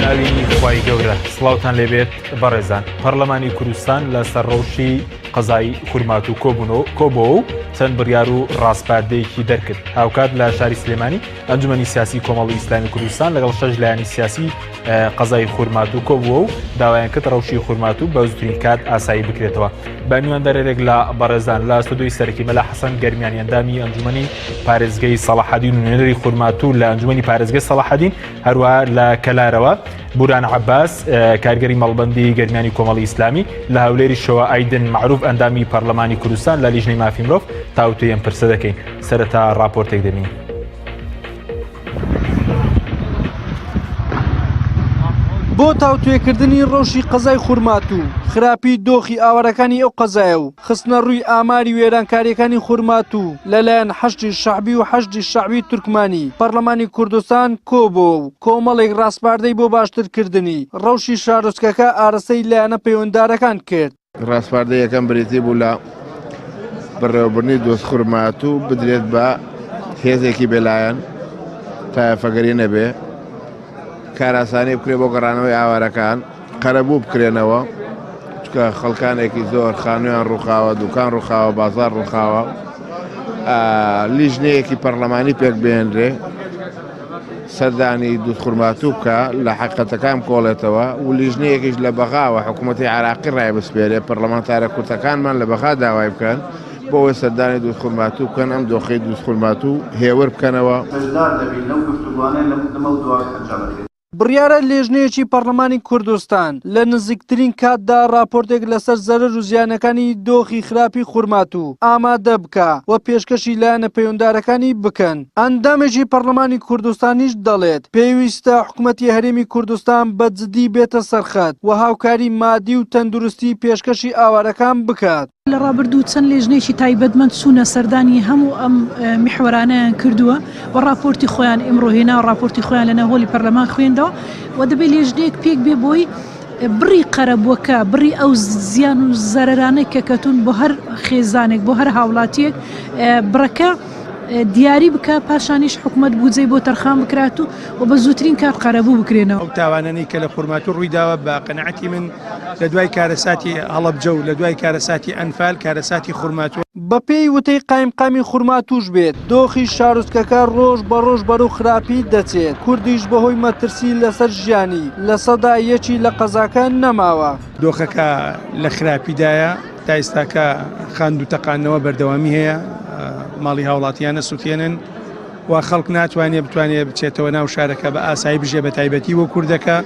ناوی خوای گەورە سڵاوتان لێبێت بەڕێزان پەرلەمانی کوردستان لە سەر ڕەوشی قەزای خورماتوو کۆبوونەوە کۆبەوە و چەند بڕیار و ڕاسپاردەیەکی دەرکرد هاوکات لە شاری سلێمانی ئەنجومەنی سیاسی کۆمەڵی ئیسلامی کوردستان لەگەڵ شەش لایەنی سیاسی قەزای خورماتوو کۆبووە و داوایان کرد ڕەوشی خورماتوو بە زووترین کات ئاسایی بکرێتەوە. بە میواندارێک لە بەڕێزان لە ستۆدیۆی سەرەکی مەلا حەسەن گەرمیانی ئەندامی ئەنجومەنی پارێزگەی سەڵاحەدین و نوێنەری خورماتوو لە ئەنجومەنی پارێزگەی سەڵاحەدین هەروە لە کەلارەوە بوران عەباس کارگەری مەڵبەندی گەرمیانی کۆمەڵی ئیسلامی لە هەولێریشەوە ئایدن مەعروف ئەندامی پەرلەمانی کوردستان لە لیژنەی مافی مرۆڤ تاوتوێی ئەم پرسە دەکەین سەرەتا ڕاپۆرتێک دەبینین. بۆ تاوتوێکردنی ڕەوشی قەزای خورماتوو، خراپی دۆخی ئاوارەکانی ئەو قەزایە و خستنەڕووی ئاماری وێرانکارییەکانی خورماتوو لەلایەن حەشدی شەعبی و حەشدی شەعبی تورکمانی، پەرلەمانی کوردستان کۆبۆوە و کۆمەڵێک ڕاسپاردەی بۆ باشترکردنی ڕەوشی شارۆچکەکە ئارەستەی لایەنە پەیوەنددارەکان کرد. ڕاسپاردەی یەکەم بریتی بوو لە بەڕێوەبردنی دۆزخورماتوو بدرێت بە هێزێکی بێلایەن تایەفەگەری نەبێ کاراسانی بکرێ بۆ گەڕانەوەی ئاوارەکان قەرەبوو بکرێنەوە چکە خەڵکانێکی زۆر خانویان ڕووخاوە دوکان ڕووخاوە بازار ڕووخاوە لیژنەیەکی پەرلەمانی پێک بێنرێ سەردانی دوزخورماتوو بکا، لە حەقیقەتەکان بکۆڵێتەوە و لیژنەیەکیش لە بەغاوە حکوومەتی عێراقی ڕایبسپێرێ، پەرلەمانتارە کوردەکانمان لە بەغا داوای بکەن بۆ ئەوەی سەردانی دوزخورماتوو بکەن، ئەم دۆخەی دوزخورماتوو هێور بکەنەوە. بەشدار دەبین لەو گفتوگۆانەی لەمەودوا ئەنجام دەدرێت. بڕیارە لێژنەیەکی پەڕلەمانی کوردستان لە نزیکترین کاتدا ڕاپۆرتێک لەسەر زەرەر و زیانەکانی دۆخی خراپی خورماتوو ئامادە بکا و پێشکەشی لایەنە پەیوەندارەکانی بکەن. ئەندامێکی پەڕلەمانی کوردستانیش دەڵێت، پێویستە حکومەتی هەرێمی کوردستان بە جدی بێتە سەرخەت و هاوکاری مادی و تەندروستی پێشکەشی ئاوارەکان بکات. لە ڕابردوو چەند لێژنەیەکی تایبەتمەند چوونە سەردانی هەموو ئەم میحوەرانەیان کردووە و ڕاپۆرتی خۆیان ئیمڕۆ هێنا و ڕاپۆرتی خۆیان لە ناو هۆڵی پەرلەمان خوێندەوە و دەبێت لێژنەیەک پێک بێ بۆی بڕی قەرەبووەکە بڕی ئەو زیان و زەرەرانەی کە کەتوون بۆ هەر خێزانێک بۆ هەر هاوڵاتیەک بڕەکە دیاری بکە پاشانیش حکومەت بودجەی بۆ تەرخان بکرات و و بە زووترین کات قەرەبوو بکرێنەوە. ئەو تاوانانەی کە لە خورماتوو ڕوویداوە بە قەناعەتی من لە دوای کارەساتی هەڵەبجە و لە دوای کارەساتی ئەنفال کارەساتی خورماتووە. بەپێی وتەی قایمقامی خورماتووش بێت، دۆخی شارۆچکەکە ڕۆژ بە ڕۆژ بەرەو خراپی دەچێت، کوردیش بەهۆی مەترسی لەسەر ژیانی، 1% لە قەزاکە نەماوە. دۆخەکە لە خراپیدایە، تا ئیستاکە خاند و تەقاندنەوە بەردەوامی هەیە، ماڵی هاوڵاتیان ئەسوتێنن و خەڵک ناتوانێت بتوانێت بچێتەوە ناو شارەکە بە ئاسایی بژێ بە تایبەتی بۆ کوردەکە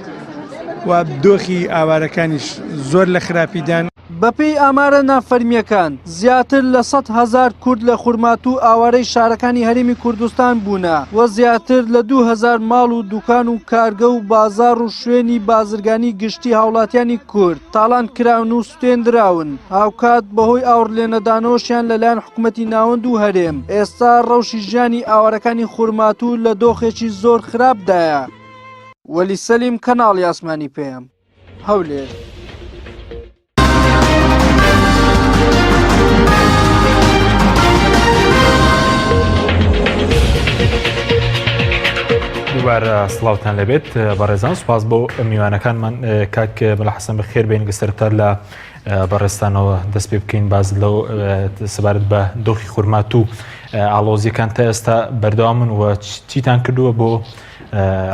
و دۆخی ئاوارەکانیش زۆر لە خراپیدان. بەپێی ئامارە نافەرمییەکان، زیاتر لە 100,000 کورد لە خورماتوو ئاوارەی شارەکانی هەرێمی کوردستان بوونە و زیاتر لە 2000 ماڵ و دوکان و کارگە و بازاڕ و شوێنی بازرگانی گشتی هاوڵاتیانی کورد تاڵان کراون و سوتێندراون، هاوکات بەهۆی ئاوڕلێنەدانەوەشیان لەلایەن حکومەتی ناوەند و هەرێم، ئێستا ڕەوشی ژیانی ئاوارەکانی خورماتوو لە دۆخێکی زۆر خراپدایە. وەلی سەلیم، کەناڵی ئاسمانی پەیام، هەولێر. دووبارە سڵاوتان لەبێت بەڕێزان سوپاس بۆ میوانەکانمان کاک مەلا حەسەن بەخێر بێن گەسەرتا لە بەڕێزتانەوە دەست پێ بکەین باز لەو سەبارەت بە دۆخی خورمات و ئاڵۆزیەکان تا ئێستا بەردەوامن و چیتان کردووە بۆ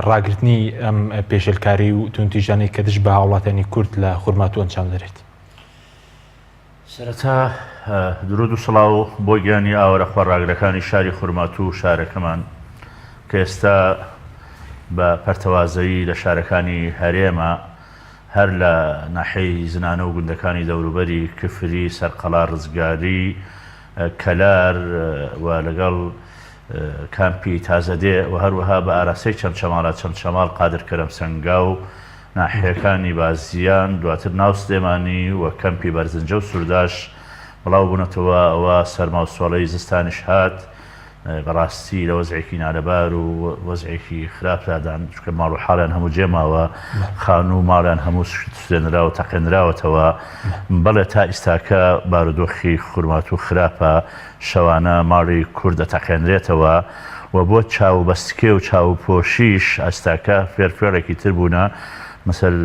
ڕاگرتنی ئەم پێشێلکاری و توندتیژانەی کە دژ بە هاوڵاتیانی کورد لە خورماتوو ئەنجام دەرێت. سەرەتا درود و سڵاو بۆ گیانی ئاوارە خۆڕاگرەکانی شاری خورماتوو و شارەکەمان کە ئێستا بە پەرتەوازەیی لە شارەکانی هەرێمە هەر لە ناحیەی زنانە و گوندەکانی دەوروبەری کفری، سەرقەڵا، ڕزگاری، کەلار و لەگەڵ کامپی تازەدێ و هەروەها بە ئاراستەی چەمچەماڵە، چەمچەماڵ، قادرکەرەم، سەنگاو، ناحیەکانی بازیان، دواتر ناو سلێمانی و کەمپی بەرزنجە و سورداش بڵاو بوونەتەوە، ئەوە سەرما و سۆڵەی زستانیش هات، بەڕاستی لە وەزعێکی نالەبار و وەزعێکی خراپدادان، چونکە ماڵ و حاڵیان هەموو جێماوە، خانوو و ماڵیان هەموو سوتێنرا و تەقێنراوەتەوە، بەڵێ تا ئیستاکە بارودۆخی خورماتوو خراپە، شەوانە ماڵی کورد ئەتەقێنرێتەوە. و بۆ چاوبەستکێ و چاوپۆشیش ئەستاکە فێرفێڵێکی تر بوونە مەسەل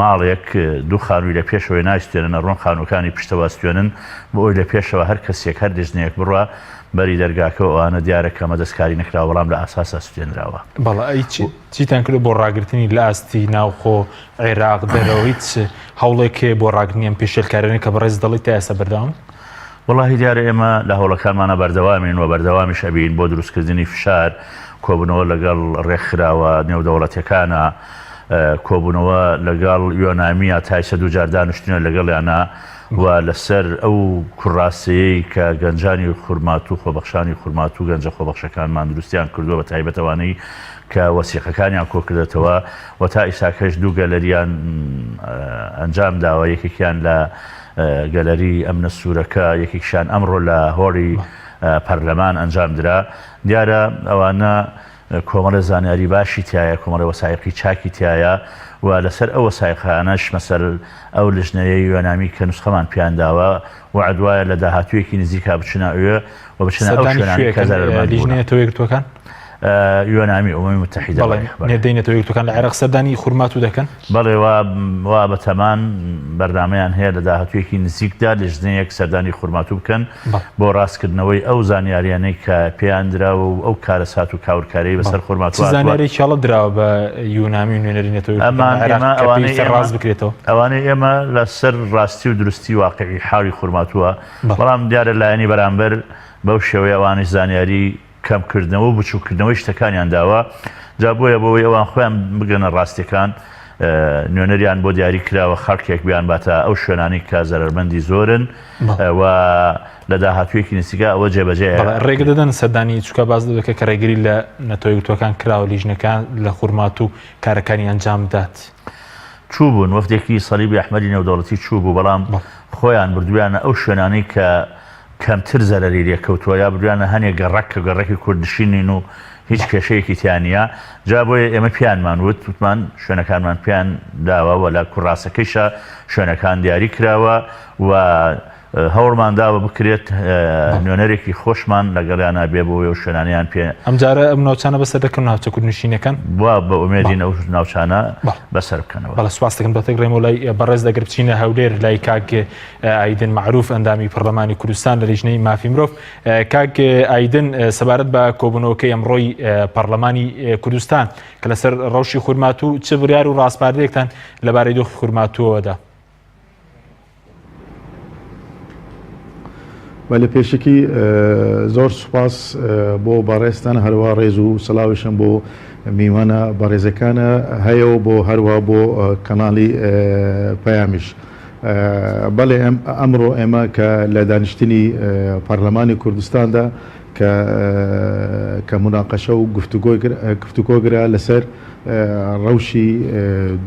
ماڵێک دوو خانووی لە پێشەوەی نایستێنن ئەڕۆن خانووەکانی پشتەوە ئەستێنن بۆ ئەوی لە پێشەوە هەر کەسێک هەر لیژنەیەک بڕوا بەری دەرگاکە و ئەوانە دیارە کە ئەمە دەستکاری نەکراوە بەڵام لە ئاساسا سوتێنراوە. بەڵێ ئەی چیتان کردوە بۆ ڕاگرتنی لە ئاستی ناوخۆ عێراق دەرەوە هیچ هەوڵێک هەیە بۆ ڕاگرتنی ئەم پێشێلکاریانە کە بەڕێز دەڵێی تا ئێستا بەردەوامن؟ وەڵاهی دیارە ئێمە لە هەوڵەکانمانا بەردەوامین و بەردەوامیش ئەبین بۆ دروستکردنی فشار، کۆبوونەوە لەگەڵ ڕێکخراوە نێودەوڵەتیەکانا، کۆبوونەوە لەگەڵ یۆنامیا تا ئیستا دووجار دانیشتوینە لەگەڵیانا و لەسەر ئەو کوڕاسەیەی کە گەنجانی خورماتوو خۆبەخشانی خورماتوو گەنجە خۆبەخشەکانمان دروستیان کردووە بە تایبەت ئەوانەی کە وەسیقەکانیان کۆکردەتەوە و تا ئیساکەش دوو گەلەریان ئەنجام داوە یەکێکیان لە گەلەری ئەمنە سوورەکە یەکێکیشیان ئەمڕۆ لە هۆڵی پەرلەمان ئەنجام درا دیارە ئەوانە کۆمەڵێ زانیاری باشی تیایە، کۆمەڵێ وەسایقی چاکی تیایە و لەسەر ئەو وەسایقانەش مەسەل ئەو لجنەیەی یۆنامی کە نوسخەمان پێیان داوە وەعد وایە لە داهاتوویەکی نزیکا بچنە ئەوێ و بچنە ئەو سەردانی شوێنانەی کوێ کە ئەکەن زەرەرمەند بوونە. لیژنەی نەتەوە یەکگرتووەکان؟ یۆنامی، ئومەمی موتەحیدە، بەڵێ، بەڵێ، بەڵێ. نێردەی نەتەوە یەکگرتووەکان لە عێراق سەردانی خورماتوو دەکەن؟ بەڵێ وا وا بەتەمان بەرنامەیان هەیە لە داهاتوویەکی نزیکدا لیژنەیەک سەردانی خورماتوو بکەن بۆ ڕاستکردنەوەی ئەو زانیاریانەی کە پێیان دراوە و ئەو کارەسات و کاولکاریەی بەسەر چ خورماتوو هاتووە. زانیاریەکی هەڵە دراوە بە یونامی و نوێنەری نەتەوە یەکگرتووەکان ئەمان لە عێراق ئێمە کە ئەوانەی پێویستە ئێمە ڕاست بکرێتەوە؟ ئەوانەی ئێمە لەسەر ڕاستی و دروستی واقعی حاڵی خورماتووە، بەڵام دیارە لایەنی بەرامبەر بەو شێوەیە ئەوانیش زانیاری کەمکردنەوە و بچووککردنەوەی شتەکانیان داوە، جا بۆیە بۆ ئەوەی ئەوان خۆیان بگەنە ڕاستیەکان نوێنەریان بۆ دیاری کراوە خەڵکێک بیانباتە ئەو شوێنانەی کە زەرەرمەندی زۆرن و لە داهاتوویەکی نزیکا ئەوە جێبەجێ بەڵێ ڕێگە دەدەن سەردانی چونکە باس لەوە دەکرێت کە ڕێگری لە نەتەوە یەکگرتووەکان کراوە لیژنەکان لە خورماتوو کارەکانی ئەنجام بدات. چووبوون، وەفدێکی سەلیبی ئەحمەری نێودەوڵەتی چووبوو، بەڵام خۆیان بردوویانە ئەو شوێنانەی کە کەمتر زەرەری لێکەوتووە یا بردویانە هەنێ گەڕەک کە گەڕەکی کوردنشینین و هیچ کێشەیەکی تیا نییە جا بۆیە ئێمە پیانمان وت وتمان شوێنەکانمان پیان داوە و لە کوڕاسەکەیشا شوێنەکان دیاری کراوە و هەوڵمان داوە بکرێت نوێنەرێکی خۆشمان لەگەڵیانە بێ بۆ و شوێنانیان پێ ئەمجارە ئەم ناوچانە بەسەر دەکەن ناوچە کوردنشینەکان وا بە ئومێدین ئەو ناوچانە بەسەر بکەنەوە. بەڵێ سوپاس دەکەم دەتێک ڕێمەوە لای بەڕێز دەگەر بچینە هەولێر لای کاک ئایدن مەعروف ئەندامی پەرلەمانی کوردستان لە لیژنەی مافی مرۆڤ کاک ئایدن سەبارەت بە کۆبوونەوەکەی ئەمڕۆی پەرلەمانی کوردستان کە لەسەر ڕەوشی خورماتوو چ بڕیار و ڕاسپاردەیەکتان لەبارەی دۆخی خورماتووەوە دا؟ بەلێ پێشەکی زۆر سوپاس بۆ بەڕێزتان هەروە ڕێز و سلاویشم بۆ میوانە بەڕێزەکانە هەیە و بۆ هەروە بۆ کەناڵی پەیامیش. بەڵێ ئەمڕۆ ئێمە کە لە دانیشتنی پەرلەمانی کوردستاندا کە کە موناقەشە و گفتوگۆ کرا لەسەر ڕەوشی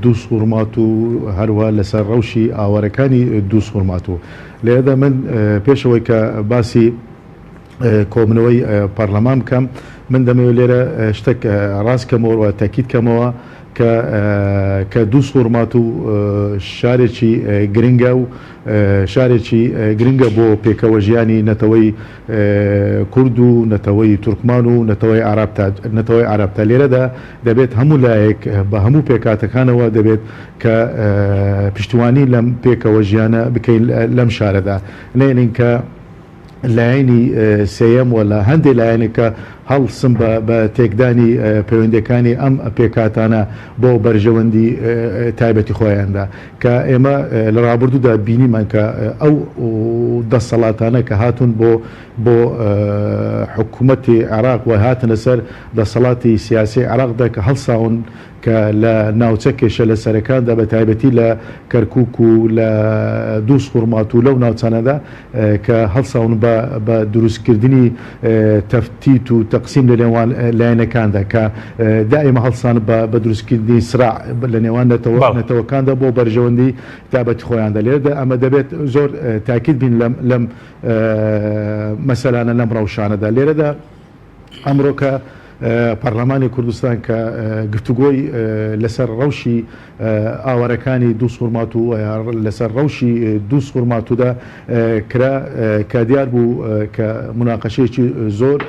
دووزخورماتوو و هەروەها لەسەر ڕەوشی ئاوارەکانی دووزخورماتوو. لێرەدا من پێش ئەوەی کە باسی کۆبوونەوەی پەرلەمان بکەم، من دەمەوێت لێرە شتێک ڕاست کەمەوە و تەکید کەمەوە کە کە دووزخورماتوو شارێکی گرنگە و شارێکی گرنگە بۆ پێکەوەژیانی نەتەوەی کورد و نەتەوەی تورکمان و نەتەوەی عەرەب تا نەتەوەی عەرەب تا لێرەدا دەبێت هەموو لایەک بە هەموو پێکهاتەکانەوە دەبێت کە پشتیوانی لەم پێکەوە ژیانە بکەین لەم شارەدا نەیەنین کە لایەنی سێیەم و لە هەندێ لایەنێک کە هەڵسن بە بە تێکدانی پەیوەندیەکانی ئەم پێکهاتانە بۆ بەرژەوەندی تایبەتی خۆیاندا کە ئێمە لە ڕابردوودا بینیمان کە ئەو دەسەڵاتانە کە هاتوون بۆ بۆ حکوومەتی عێراق و هاتنە سەر دەسەڵاتی سیاسی عێراقدا کە هەڵساون کە لە ناوچە کێشە لەسەرەکاندا بە تایبەتی لە کەرکووک و لە دووزخورماتوو لەو ناوچانەدا کە هەڵساون بە بە دروستکردنی تەفتیت و تەقسیم لە نێوان لایەنەکاندا کە دائیمە هەڵسان بە بە دروستکردنی سراع لە نێوان نەتەوە نەتەوەکاندا بۆ بەرژەوەندی تابەتی خۆیاندا لێرەدا ئەمە دەبێت زۆر تاکید بین لەم لەم مەسەلانە لەم ڕەوشانەدا لێرەدا ئەمڕۆ کە. پەرلەمانی کوردستان کە گفتوگۆی لەسەر ڕەوشی ئاوارەکانی دووزخورماتوو و لەسەر ڕەوشی دووزخورماتوودا کرا کە دیار بوو کە موناقەشەیەکی زۆر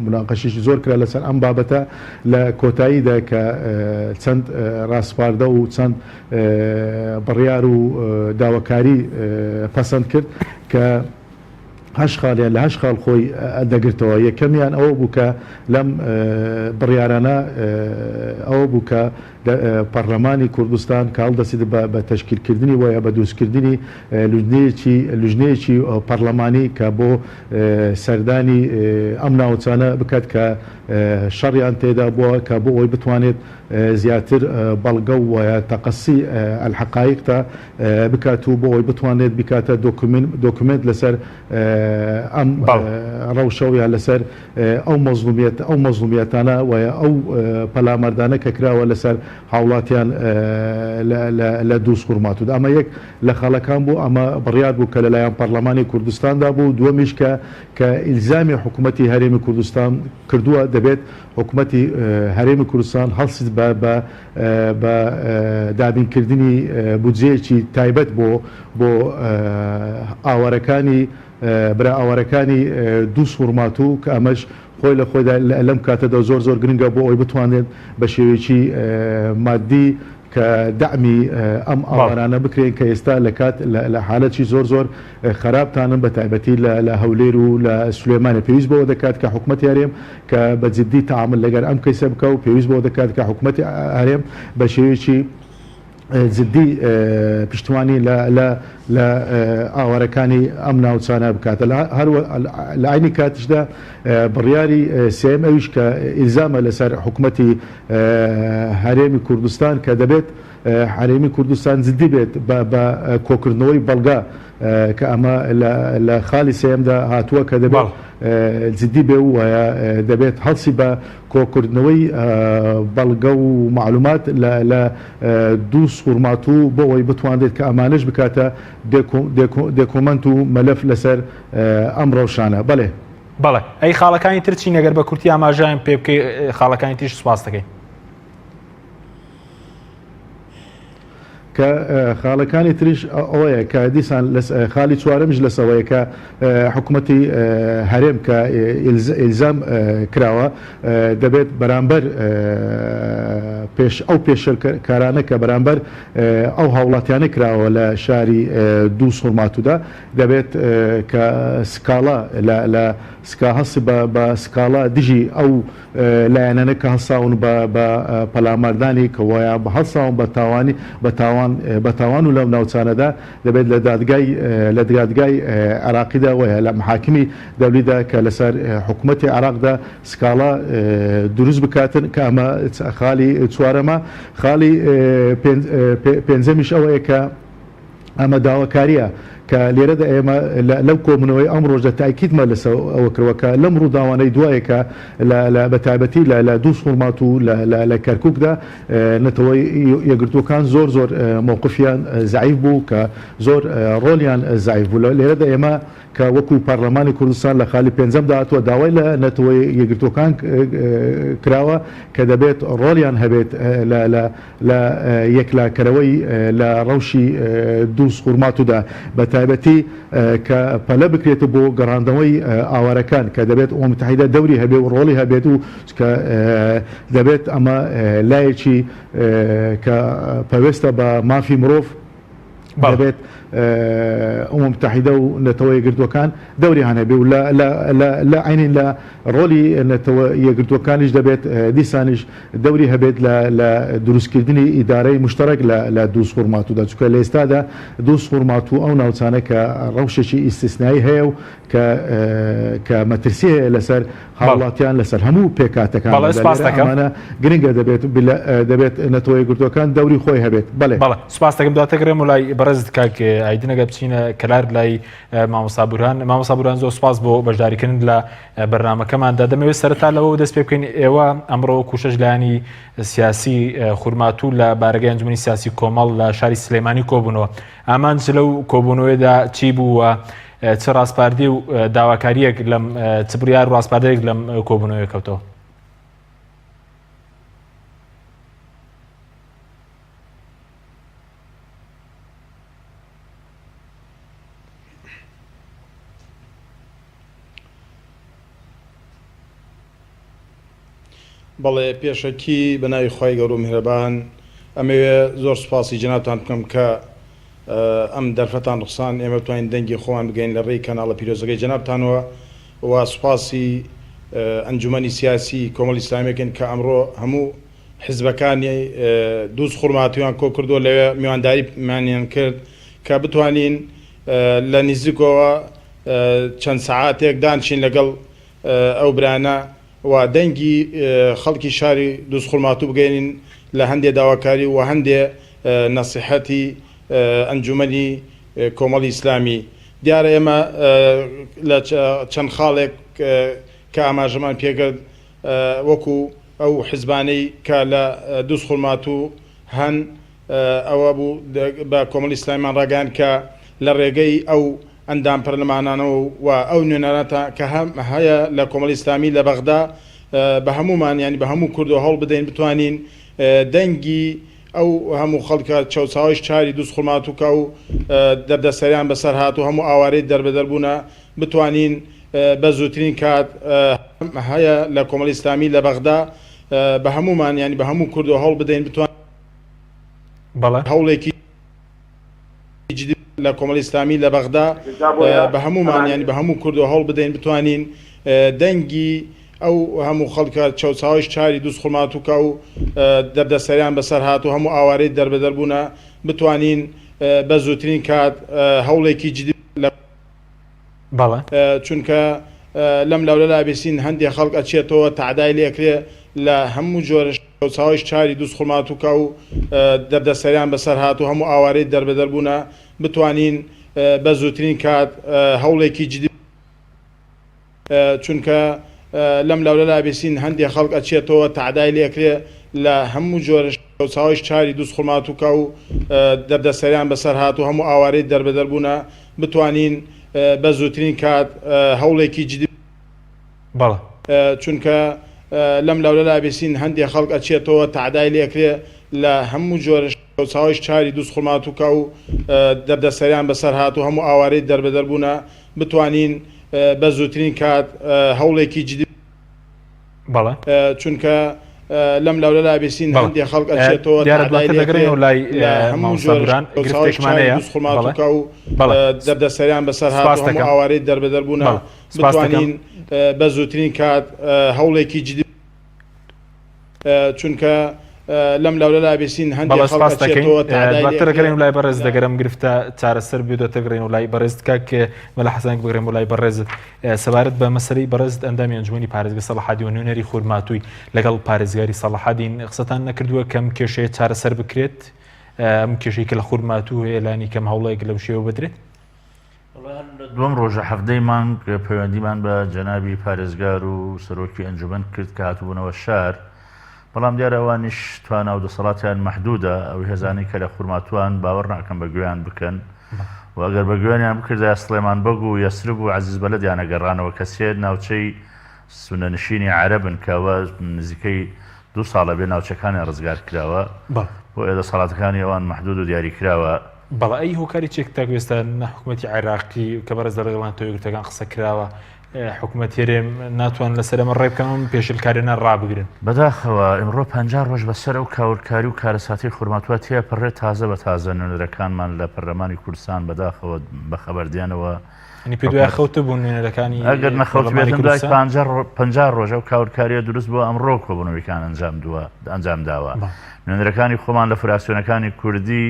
موناقەشێکی زۆر کرا لەسەر ئەم بابەتە لە کۆتاییدا کە چەند ڕاسپاردە و چەند بڕیار و داواکاری پەسەند کرد کە هەشت خاڵیان لە هەشت خاڵ خۆی دەگرتەوە، یەکەمیان ئەوە بوو کە لەم بڕیارانە ئەوە بوو کە پەڕلەمانی کوردستان کە هەڵدەسێت بە تەشکیلکردنی وە یا بە دروستکردنی لوجنەیەکی لوجنەیەکی پەڕلەمانی کە بۆ سەردانی ئەم ناوچانە بکات کە شەڕیان تێدا بووە کە بۆ ئەوەی بتوانێت زیاتر بەڵگە و تەقەسی الحقایق تا بکات و بۆ ئەوەی بتوانێت بیکاتە دۆکومێنت لەسەر ئەم ڕەوشە و یا لەسەر ئەو مەزڵومیەت ئەو مەزڵومیەتانە و یا ئەو پەلاماردانە کە کراوە لەسەر هاوڵاتیان لە دووزخورماتودا. ئەمە یەک لە خاڵەکان بوو، ئەمە بڕیار بوو کە لەلایەن پەڕلەمانی کوردستاندا بوو. دووەمیش کە کە ئیلزامی حکوومەتی هەرێمی کوردستان کردووە دەبێت حکوومەتی هەرێمی کوردستان هەڵسیت بە بە بە دابینکردنی بودجەیەکی تایبەت بۆ بۆ ئاوارەکانی برا ئاوارەکانی دووزخورماتوو کە ئەمەش خۆی لە خۆیدا لەم کاتەدا زۆر زۆر گرنگە بۆ ئەوەی بتوانرێت بە شێوەیەکی مادی کە دەعمی ئەم ئاوارانە بکرێن کە ئێستا لە کات لە حالەتی زۆر زۆر خەراپتانن بە تایبەتی لە لە هەولێر و لە سلێمانی پێویست بەوە دەکات کە حکومەتی هەرێم کە بە جدی تەعامول لەگەر ئەم کەیسە بکا و پێویست بەوە دەکات کە حکومەتی هەرێم بە شێوەیەکی جدی پشتیوانی لە لە لە ئاوارەکانی ئەم ناوچانە بکات لە هەر لە عەینی کاتیشدا بڕیاری سێیەم ئەویش کە ئیلزامە لەسەر حکومەتی هەرێمی کوردستان کە دەبێت هەرێمی کوردستان جدی بێت بە بە کۆکردنەوەی بەڵگە کە ئەمە لە لە خاڵی سێیەمدا هاتووە کە دەبێت جدی بێ و دەبێت هەڵسی بە کۆکردنەوەی بەڵگە و مەعلومات لە لە دووزخورماتوو بۆ ئەوەی بتوانرێت کە ئەمانەش بکاتە دێکۆمەنت و مەلەف لەسەر ئەم ڕەوشانە. بەڵێ. بەڵێ. ئەی خاڵەکانی تر چین ئەگەر بە کورتی ئاماژەیان پێ بکەی خاڵەکانی تریش سوپاست دەکەین. کە خاڵەکانی تریش ئەوەیە کە دیسان خاڵی چوارەمیش لەسەوەیە کە حکوومەتی هەرێم کە ئیلزام کراوە دەبێت بەرامبەر پێش ئەو پێشێلکارانە کە بەرامبەر ئەو هاوڵاتیانە کراوە لە شاری دووزخورماتوودا دەبێت کە سکاڵا لە سکا هەستی بە سکاڵا دژی ئەو لایەنانە کە هەڵساون بە بە پەلاماردانی کە وەیا هەڵساون بە تاوانی بە تاوان بە تاوان و لەو ناوچانەدا دەبێت لە دادگای لە دادگای عێراقیدا وەیا لە محاکمی دەولیدا کە لەسەر حکومەتی عێراقدا سکاڵا دروست بکاتن کە ئەمە خالی چوارەمە خالی پێنجەمیش ئەوەیە کە ئەمە داواکارییە کە لێرەدا ئێمە لەو کۆبوونەوەی ئەمڕۆشدا تاکیدمان لەسەر ئەوە کردووە کە لەم ڕووداوانەی دوایە کە لە بە تایبەتی لە لە دووزخورماتوو لە لە لە کەرکووکدا نەتەوە یەکگرتووەکان زۆر زۆر مەوقفیان زەعیف بوو کە زۆر ڕۆلیان زەعیف بوو لێرەدا ئێمە کە وەکو پەرلەمانی کوردستان لە خالی پێنجەمدا هاتووە داوای لە نەتەوە یەکگرتووەکان کراوە کە دەبێت ڕۆڵیان هەبێت لە لە لە یەکلاکەرەوەی لە ڕەوشی دووزخورماتودا بە تایبەتی کە پەلە بکرێت بۆ گەڕاندنەوەی ئاوارەکان کە دەبێت ئومم متحیدە دەوری هەبێ و ڕۆڵی هەبێت و کە دەبێت ئەمە لایەکی کە پەوێستە بە مافی مرۆڤ دەبێت ئومم متحیدە و نەتەوە یەکگرتووەکان دەوریان هەبێ و لە لە لە لە عەینی لە ڕۆلی نەتەوە یەکگرتووەکانیش دەبێت دیسانیش دەوری هەبێت لە لە دروستکردنی ئیدارەی موشتەرەک لە لە دووزخورماتوودا چونکە لە ئێستادا دووزخورماتوو ئەو ناوچانە کە ڕەوشێکی ئیستیسنایی هەیە و کە کە مەترسی هەیە لەسەر هاوڵاتیان لەسەر هەموو پێکهاتەکان بەڵێ سپاس دەکەم. ئەمانە گرنگە دەبێت دەبێت نەتەوە یەکگرتووەکان دەوری خۆی هەبێت بەڵێ. بەڵێ سپاس دەکەم دواتر گەڕێمەوە لای بەڕێزت کاک ئایدن ئەگەر بچینە کەلار لای مامۆستا بورهان مامۆستا بورهان زۆر سپاس بۆ بەشداریکردن لە بەرنامەکەماندا دەمەوێت سەرەتا لەوە دەست پێ بکەین ئێوە ئەمڕۆ وەکو شەش لایەنی سیاسی خورماتوو لە بارەگای ئەنجومەنی سیاسی کۆمەڵ لە شاری سلێمانی کۆبوونەوە ئامانج لەو کۆبوونەوەیدا چی بوو و چ ڕاسپاردەی و داواکارییەک لەم چ بڕیار و ڕاسپاردەیەک لەم کۆبوونەوەیە کەوتەوە؟ بەڵێ پێشەکی بە ناوی خوای گەورە و میهرەبان ئەمەوێ زۆر سوپاسی جەنابتان بکەم کە ئەم دەرفەتان ڕوخسان ئێمە بتوانین دەنگی خۆمان بگەین لە ڕێی کەناڵە پیرۆزەکەی جەنابتانەوە و سوپاسی ئەنجومەنی سیاسی کۆمەڵی ئیسلامی بکەین کە ئەمڕۆ هەموو حزبەکانی دووزخورماتوویان کۆکردووە لەوێ میوانداریمانیان کرد کە بتوانین لە نیزیکەوە چەند سەعاتێک دانشین لەگەڵ ئەو برانە و دەنگی خەڵکی شاری دووزخورماتوو بگەینین لە هەندێ داواکاری و هەندێ نەسیحەتی ئەنجومەنی کۆمەڵی ئیسلامی. دیارە ئێمە لە چەند خاڵێک کە ئاماژەمان پێکرد وەکو ئەو حزبانەی کە لە دووزخورماتوو هەن ئەوە بوو بە کۆمەڵی ئیسلامیمان ڕاگەیاند کە لە ڕێگەی ئەو ئەندام پەرلەمانانەوە و ئەو نوێنەرانە کە هەیە لە کۆمەڵی ئیسلامی لە بەغدا بە هەموومان یانی بە هەموو کوردەوە هەوڵ بدەین بتوانین دەنگی ئەو هەموو خەڵکە چەوساوەی شاری دووزخورماتوو کە ئەو دەردەسەریان بەسەر هات و هەموو ئاوارەی دەربەدەر بوونە بتوانین بە زووترین کات هەیە لە کۆمەڵی ئیسلامی لە بەغدا بە هەموومان یانی بە هەموو کوردەوە هەوڵ بدەین بتوانین بەڵێ. هەوڵێکی جدی لە کۆمەڵی ئیسلامی لە بەغدا بە هەموومان یانی بە هەموو کوردەوە هەوڵ بدەین بتوانین دەنگی ئەو هەموو خەڵکە چەوساوەی شاری دووزخورماتوو کە ئەو دەردەسەریان بەسەر هات و هەموو ئاوارەی دەربەدەر بوونە بتوانین بە زووترین کات هەوڵێکی جدی لە بەڵێ. چونکە لەم لاولە لابیسین هەندێ خەڵک ئەچێتەوە تەعدای لێ ئەکرێ لە هەموو جۆرە چەوساوەی شاری دووزخورماتوو کە ئەو دەردەسەریان بەسەر هات و هەموو ئاوارەی دەربەدەر بوونە بتوانین بە زووترین کات هەوڵێکی جدی چونکە لەم لاولە لابیسین هەندێ خەڵک ئەچێتەوە تەعدای لێ ئەکرێ لە هەموو جۆرە چەوساوەی شاری دووزخورماتوو کە ئەو دەردەسەریان بەسەر هات و هەموو ئاوارەی دەربەدەر بوونە بتوانین بە زووترین کات هەوڵێکی جدی بەڵێ. چونکە لەم لاولە لابیسین هەندێ خەڵک ئەچێتەوە تەعدای لێ ئەکرێ لە هەموو جۆرە چەوساوەی شاری دووزخورماتوو کە ئەو دەردەسەریان بەسەر هات و هەموو ئاوارەی دەربەدەر بوونە بتوانین بە زووترین کات هەوڵێکی جدی بەڵێ. چونکە لەم لاولە لابیسین بەڵێ. هەندێ خەڵک ئەچێتەوە دیارە تەعدای دواتر لێ ئەکرێ دەگەڕێینەوە لای لە هەموو مامۆستا جۆرە بوران چەوساوەی گرفتێکمان شاری هەیە دووزخورماتوو بەڵێ کە ئەو بەڵێ دەردەسەریان بەسەر هات سپاس و هەموو دەکەم ئاوارەی دەربەدەر بوونە بەڵێ سپاس دەکەم. بتوانین بە زووترین کات هەوڵێکی جدی چونکە لەم لاولە لابیسین هەندێ بەڵێ خەڵک سپاس دەکەین ئەچێتەوە تەعدای لێ دواتر ئەکرێ دەگەڕێین لای بەڕێز لە دەگەرم گرفتە چارەسەر بێ دواتر گەڕێینەوە لای بەڕێزت کاک مەلا حەسەنێک بگەڕێمەوە لای بەڕێزت سەبارەت بە مەسەلەی بەڕێزت ئەندامی ئەنجومەنی پارێزگە سەڵاحەدین و نوێنەری خورماتووی لەگەڵ پارێزگاری سەڵاحەدین قسەتان نەکردووە کەم کێشەیە چارەسەر بکرێت ئەم کێشەی کە لە خورماتوو هەیە لانی کەم هەوڵێک لەو شێوە بدرێت؟ لە دووەم ڕۆژە حەڤدەی مانگ پەیوەندیمان بە جەنابی پارێزگار و سەرۆکی ئەنجومەن کرد کە هاتبوونەوە شار، بەڵام دیارە ئەوانیش توانا و دەسەڵاتیان مەحدودە، ئەو هێزانەی کە لە خورماتووان باوەڕ ناکەم بە گوێیان بکەن و ئەگەر بە گوێیان بکردایە سڵێمان بەگ و یەسرب و عەزیز بەلەدیان ئەگەڕانەوە کە سێ ناوچەی سوننەنشینی عەرەبن کە ئەوە نزیکەی دوو ساڵە بێ ناوچەکانیان ڕزگار کراوە، بۆیە دەسەڵاتەکانی ئەوان مەحدود و دیاریکراوە. بەڵێ ئەی هۆکاری چیە تاکو ئێستا نە حکومەتی عێراقی کە بەڕێز لەگەڵ نەتەوە یەکگرتووەکان قسە کراوە حکومەت هەرێم ناتوان لەسەر ئەمە ڕێ بکەن ئەم پێشلکاریانە ڕابگرن؟ بەداخەوە ئیمڕۆ 50 ڕۆژ بەسەر ئەو کاولکاری و کارەساتەی خورماتوە تێپەڕێ تازە بە تازە نوێنەرەکانمان لە پەرلەمانی کوردستان بەداخەوە بەخەبەر دێنەوە یعنی پێت وایە خەوتبوون نوێنەرەکانی ئەگەر نەخەوتبێتن پەرلەمانی دوای کوردستان؟ 50 ڕۆ- 50 ڕۆژ ئەو کاولکاریە دروست بووە ئەمڕۆ کۆبوونەوەیکان ئەنجام دووە ئەنجام داوە بەڵێ. نوێنەرەکانی خۆمان لە فراکسیۆنەکانی کوردی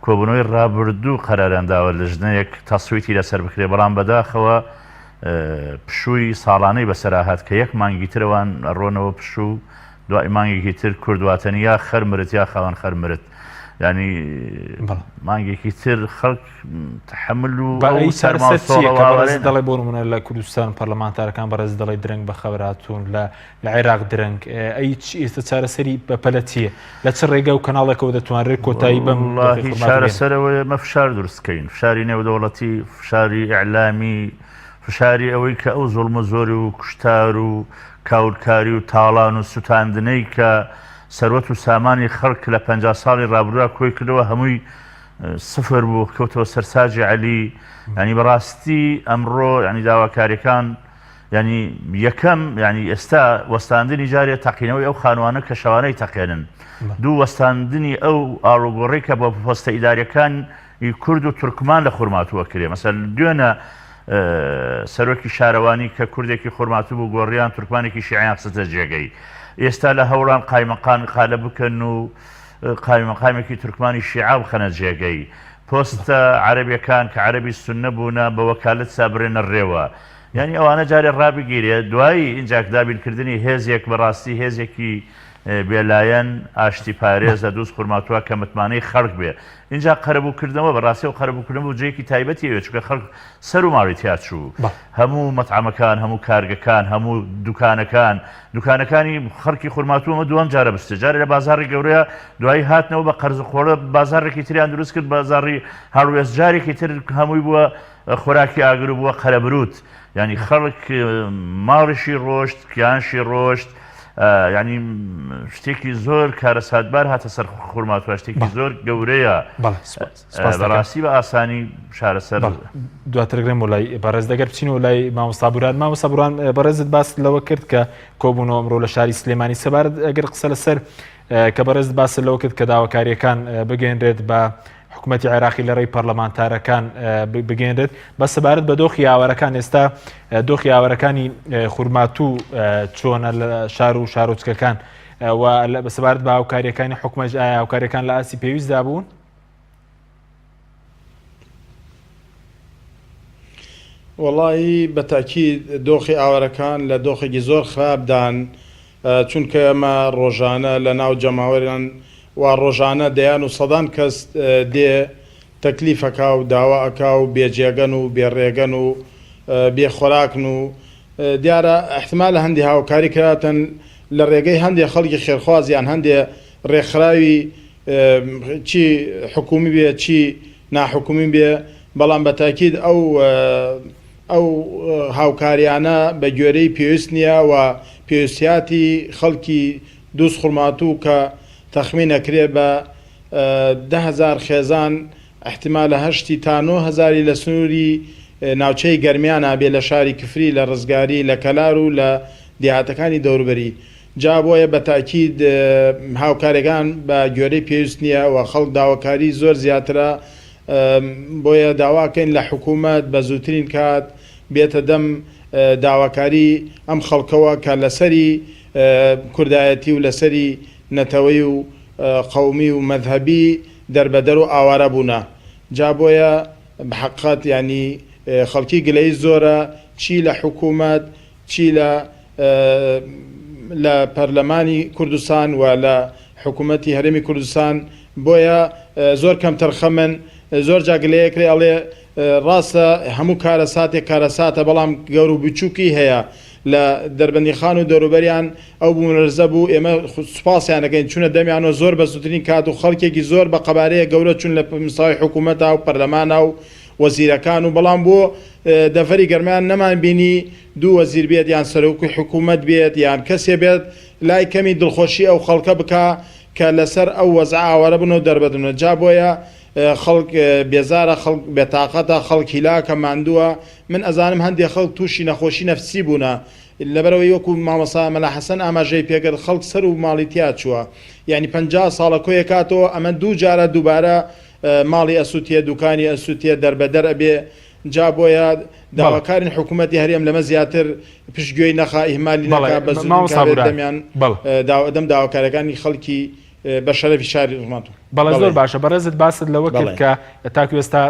کۆبوونەوەی ڕابردوو قەراریان داوە لژنەیەک تەسویتی لەسەر بکرێت، بەڵام بەداخەوە پشووی ساڵانەی بەسەرا هات کە یەک مانگی تر ئەوان ئەڕۆنەوە پشوو، دوای مانگێکی تر کورد واتەنی یا خەر مرد یا خاوەن خەر مرد، یانی مانگێکی تر خەڵک تەحەمول و با ئەو ئەی سەرما و چارەسەر چییە سۆڵە کە بەڕێز واوەرێنە. دەڵێ بۆ نموونە لە کوردستان پەرلەمانتارەکان بەڕێز دەڵێ درەنگ بەخەبەر هاتوون لە لە عێراق درەنگ ئەی چ ئێستا چارەسەری بەپەلە چییە؟ لە چ ڕێگا و کەناڵێکەوە دەتوانرێت کۆتایی بەم دۆخی وەڵڵاهی خورماتوو بێنن؟ چارەسەر ئەوەیە ئێمە فشار دروست کەین، فشاری نێودەوڵەتی، فشاری ئیعلامی، فشاری ئەوەی کە ئەو زوڵم و زۆری و کوشتار و کاولکاری و تاڵان و سوتاندنەی کە سەروەت و سامانی خەڵک لە 50 ساڵی ڕابردوودا کۆی کردەوە هەمووی سفر بوو کەوتەوە سەر ساجی عەلی. یانی بەڕاستی ئەمڕۆ یانی داواکاریەکان. یعنی یەکەم یعنی ئێستا وەستاندنی جارێ تەقینەوەی ئەو خانوانە کە شەوانەی تەقێنن دوو وەستاندنی ئەو ئاڵوگۆڕی کە بۆ پۆستە ئیداریەکان ی کورد و تورکمان لە خورماتووە کرێ مەسەل دوێنە سەرۆکی شارەوانی کە کوردێکی خورماتوو بوو گۆڕیان تورکمانێکی شیعیان خستە جێگەی ئێستا لە هەوڵان قایمەقان قالە بکەن و قایمەقامێکی تورکمانی شیعە بخەنە جێگەی پۆستە عەرەبیەکان کە عەرەبی سوننە بوونە بە وەکالەت سابرێنە ڕێوە یانی ئەوانە جارێ ڕابگیرێ دوایی ئینجاک دابینکردنی هێزێک بەڕاستی هێزێکی بێلایەن ئاشتی پارێز لە دووز خورماتووە کە متمانەی خەڵک بێ ئینجا قەرەبووکردنەوە بەڕاستی ئەو قەرەبووکردنەوە بودجەیەکی تایبەتی ئەوێ چونکە خەڵک سەر و ماڵی تیا چوو هەموو مەتعەمەکان هەموو کارگەکان هەموو دوکانەکان دوکانەکانی خەڵکی خورماتوو ئەمە دووەم جارە بستێ جارێ لە بازاڕی گەورەیە دوایی هاتنەوە بە قەرز و قۆڵە بازاڕێکی تریان دروست کرد بازاڕی هەڵوێست جارێکی تر هەمووی بووە خۆراکی ئاگر و بووە قەرەبروت یعنی خەڵک ماڵیشی ڕۆشت کیانشی ڕۆشت یعنی شتێکی زۆر کارەساتبار هاتە سەر خورماتوە شتێکی زۆر گەورەیە بەڕاستی بە ئاسانی شارەسەر دواتر گرێم بۆ لای بەڕێز دەگەر بچینەوە لای مامۆستا بوران مامۆستا بوران بەڕێزت باس لەوە کرد کە کۆبوونەوە ئەمڕۆ لە شاری سلێمانی سەبارەت ئەگەر قسە لەسەر کە بەڕێزت باس لەوە کرد کە داواکاریەکان بگەێنرێت بە حکوومەتتی عێراقی لە ڕێی پەرلەمانتارەکان بگەێنرێت بە سەبارەت بە دۆخی ئاوارەکان ئێستا دۆخی ئاوارەکانی خورماتوو چۆنە لە شار و شارۆچکەکان و سەبارەت بە هاوکاریەکانی حکومەش ئایا هاوکاریەکان لە ئاستی پێویستدا بوون؟ وەڵایی بە تاکید دۆخی ئاوارەکان لە دۆخێکی زۆر خراپدان چونکە ئێمە ڕۆژانە لە ناو جەماوەران و ڕۆژانە دەیان و سەدان کەس دێ تەکلیف ئەکا و داوا ئەکا و بێ جێگەن و بێ ڕێگەن و بێ خۆراکن و دیارە ئیحتمالە هەندێ هاوکاری کراتن لە ڕێگەی هەندێ خەڵکی خێرخواز یان هەندێ ڕێکخراوی چی حکومی بێ چی ناحکومی بێ بەڵام بە تاکید ئەو ئەو هاوکاریانە بە گوێرەی پێویست نییە و پێویستیاتی خەڵکی دووزخورماتوو کە تەخمین ئەکرێ بە 10,000 خێزان ئیحتیمالە هەشتی تا نۆ هەزاری لە سنووری ناوچەی گەرمیانا بێ لە شاری کفری لە ڕزگاری لە کەلار و لە دێهاتەکانی دەوروبەری جا بۆیە بە تاکید هاوکاریەکان بە گوێرەی پێویست نییە و خەڵک داواکاری زۆر زیاترە بۆیە داواکەین لە حکوومەت بە زووترین کات بێتە دەم داواکاری ئەم خەڵکەوە کە لەسەری کوردایەتی و لەسەری نەتەوەی و قەومی و مەزهەبی دەربەدەر و ئاوارە بوونە جا بۆیە بە حەقیقەت یانی خەڵکی گلەیی زۆرە چی لە حکوومەت چی لە لە پەرلەمانی کوردستان و لە حکوومەتی هەرێمی کوردستان بۆیە زۆر کەمتەرخەمن زۆر جا گلەیەکرێ ئەڵێ ڕاستە هەموو کارەساتێک کارەساتە بەڵام گەور و بچووکی هەیە لە دەربەندیخان و دەوروبەریان ئەو بوومەلەرزە بوو ئێمە سوپاسیان دەکەین چوونە دەمیانەوە زۆر بە زووترین کات و خەڵکێکی زۆر بە قەبارەیە گەورە چوون لە مستەوای حکوومەتا و پەرلەمانا و وەزیرەکان و بەڵام بۆ دەڤەری گەرمیان نەمان بینی دوو وەزیر بێت یان سەرۆکی حکوومەت بێت یان کەسێ بێت لای کەمی دڵخۆشی ئەو خەڵکە بکا کە لەسەر ئەو وەزعە ئاوارە بن و دەربەدن جا بۆیە خەڵک بێزارە خەڵک بێتاقەتە خەڵک هیلاکە ماندووە من ئەزانم هەندێ خەڵک تووشی نەخۆشی نەفسی بوونە لەبەرئەوەی وەکو مامۆستا مەلا حەسەن ئاماژەی پێکرد خەڵک سەر و ماڵی تیا چووە یانی 50 ساڵە کۆیەکاتەوە ئەمە دوو جارە دووبارە ماڵی ئەسوتێ دوکانی ئەسوتێ دەربەدەر ئەبێ جا بۆیە داواکارین حکوومەتی هەرێم لەمە زیاتر پشتگوێی نەخا ئیهمالی نەکا بە زووترین کات دەمیان دەم داواکاریەکانی خەڵکی بە شەرەفی شاری ڕماتوو. بەڵێ زۆر باشە بەڕێزت باست لەوە کرد کە تاکو ئێستا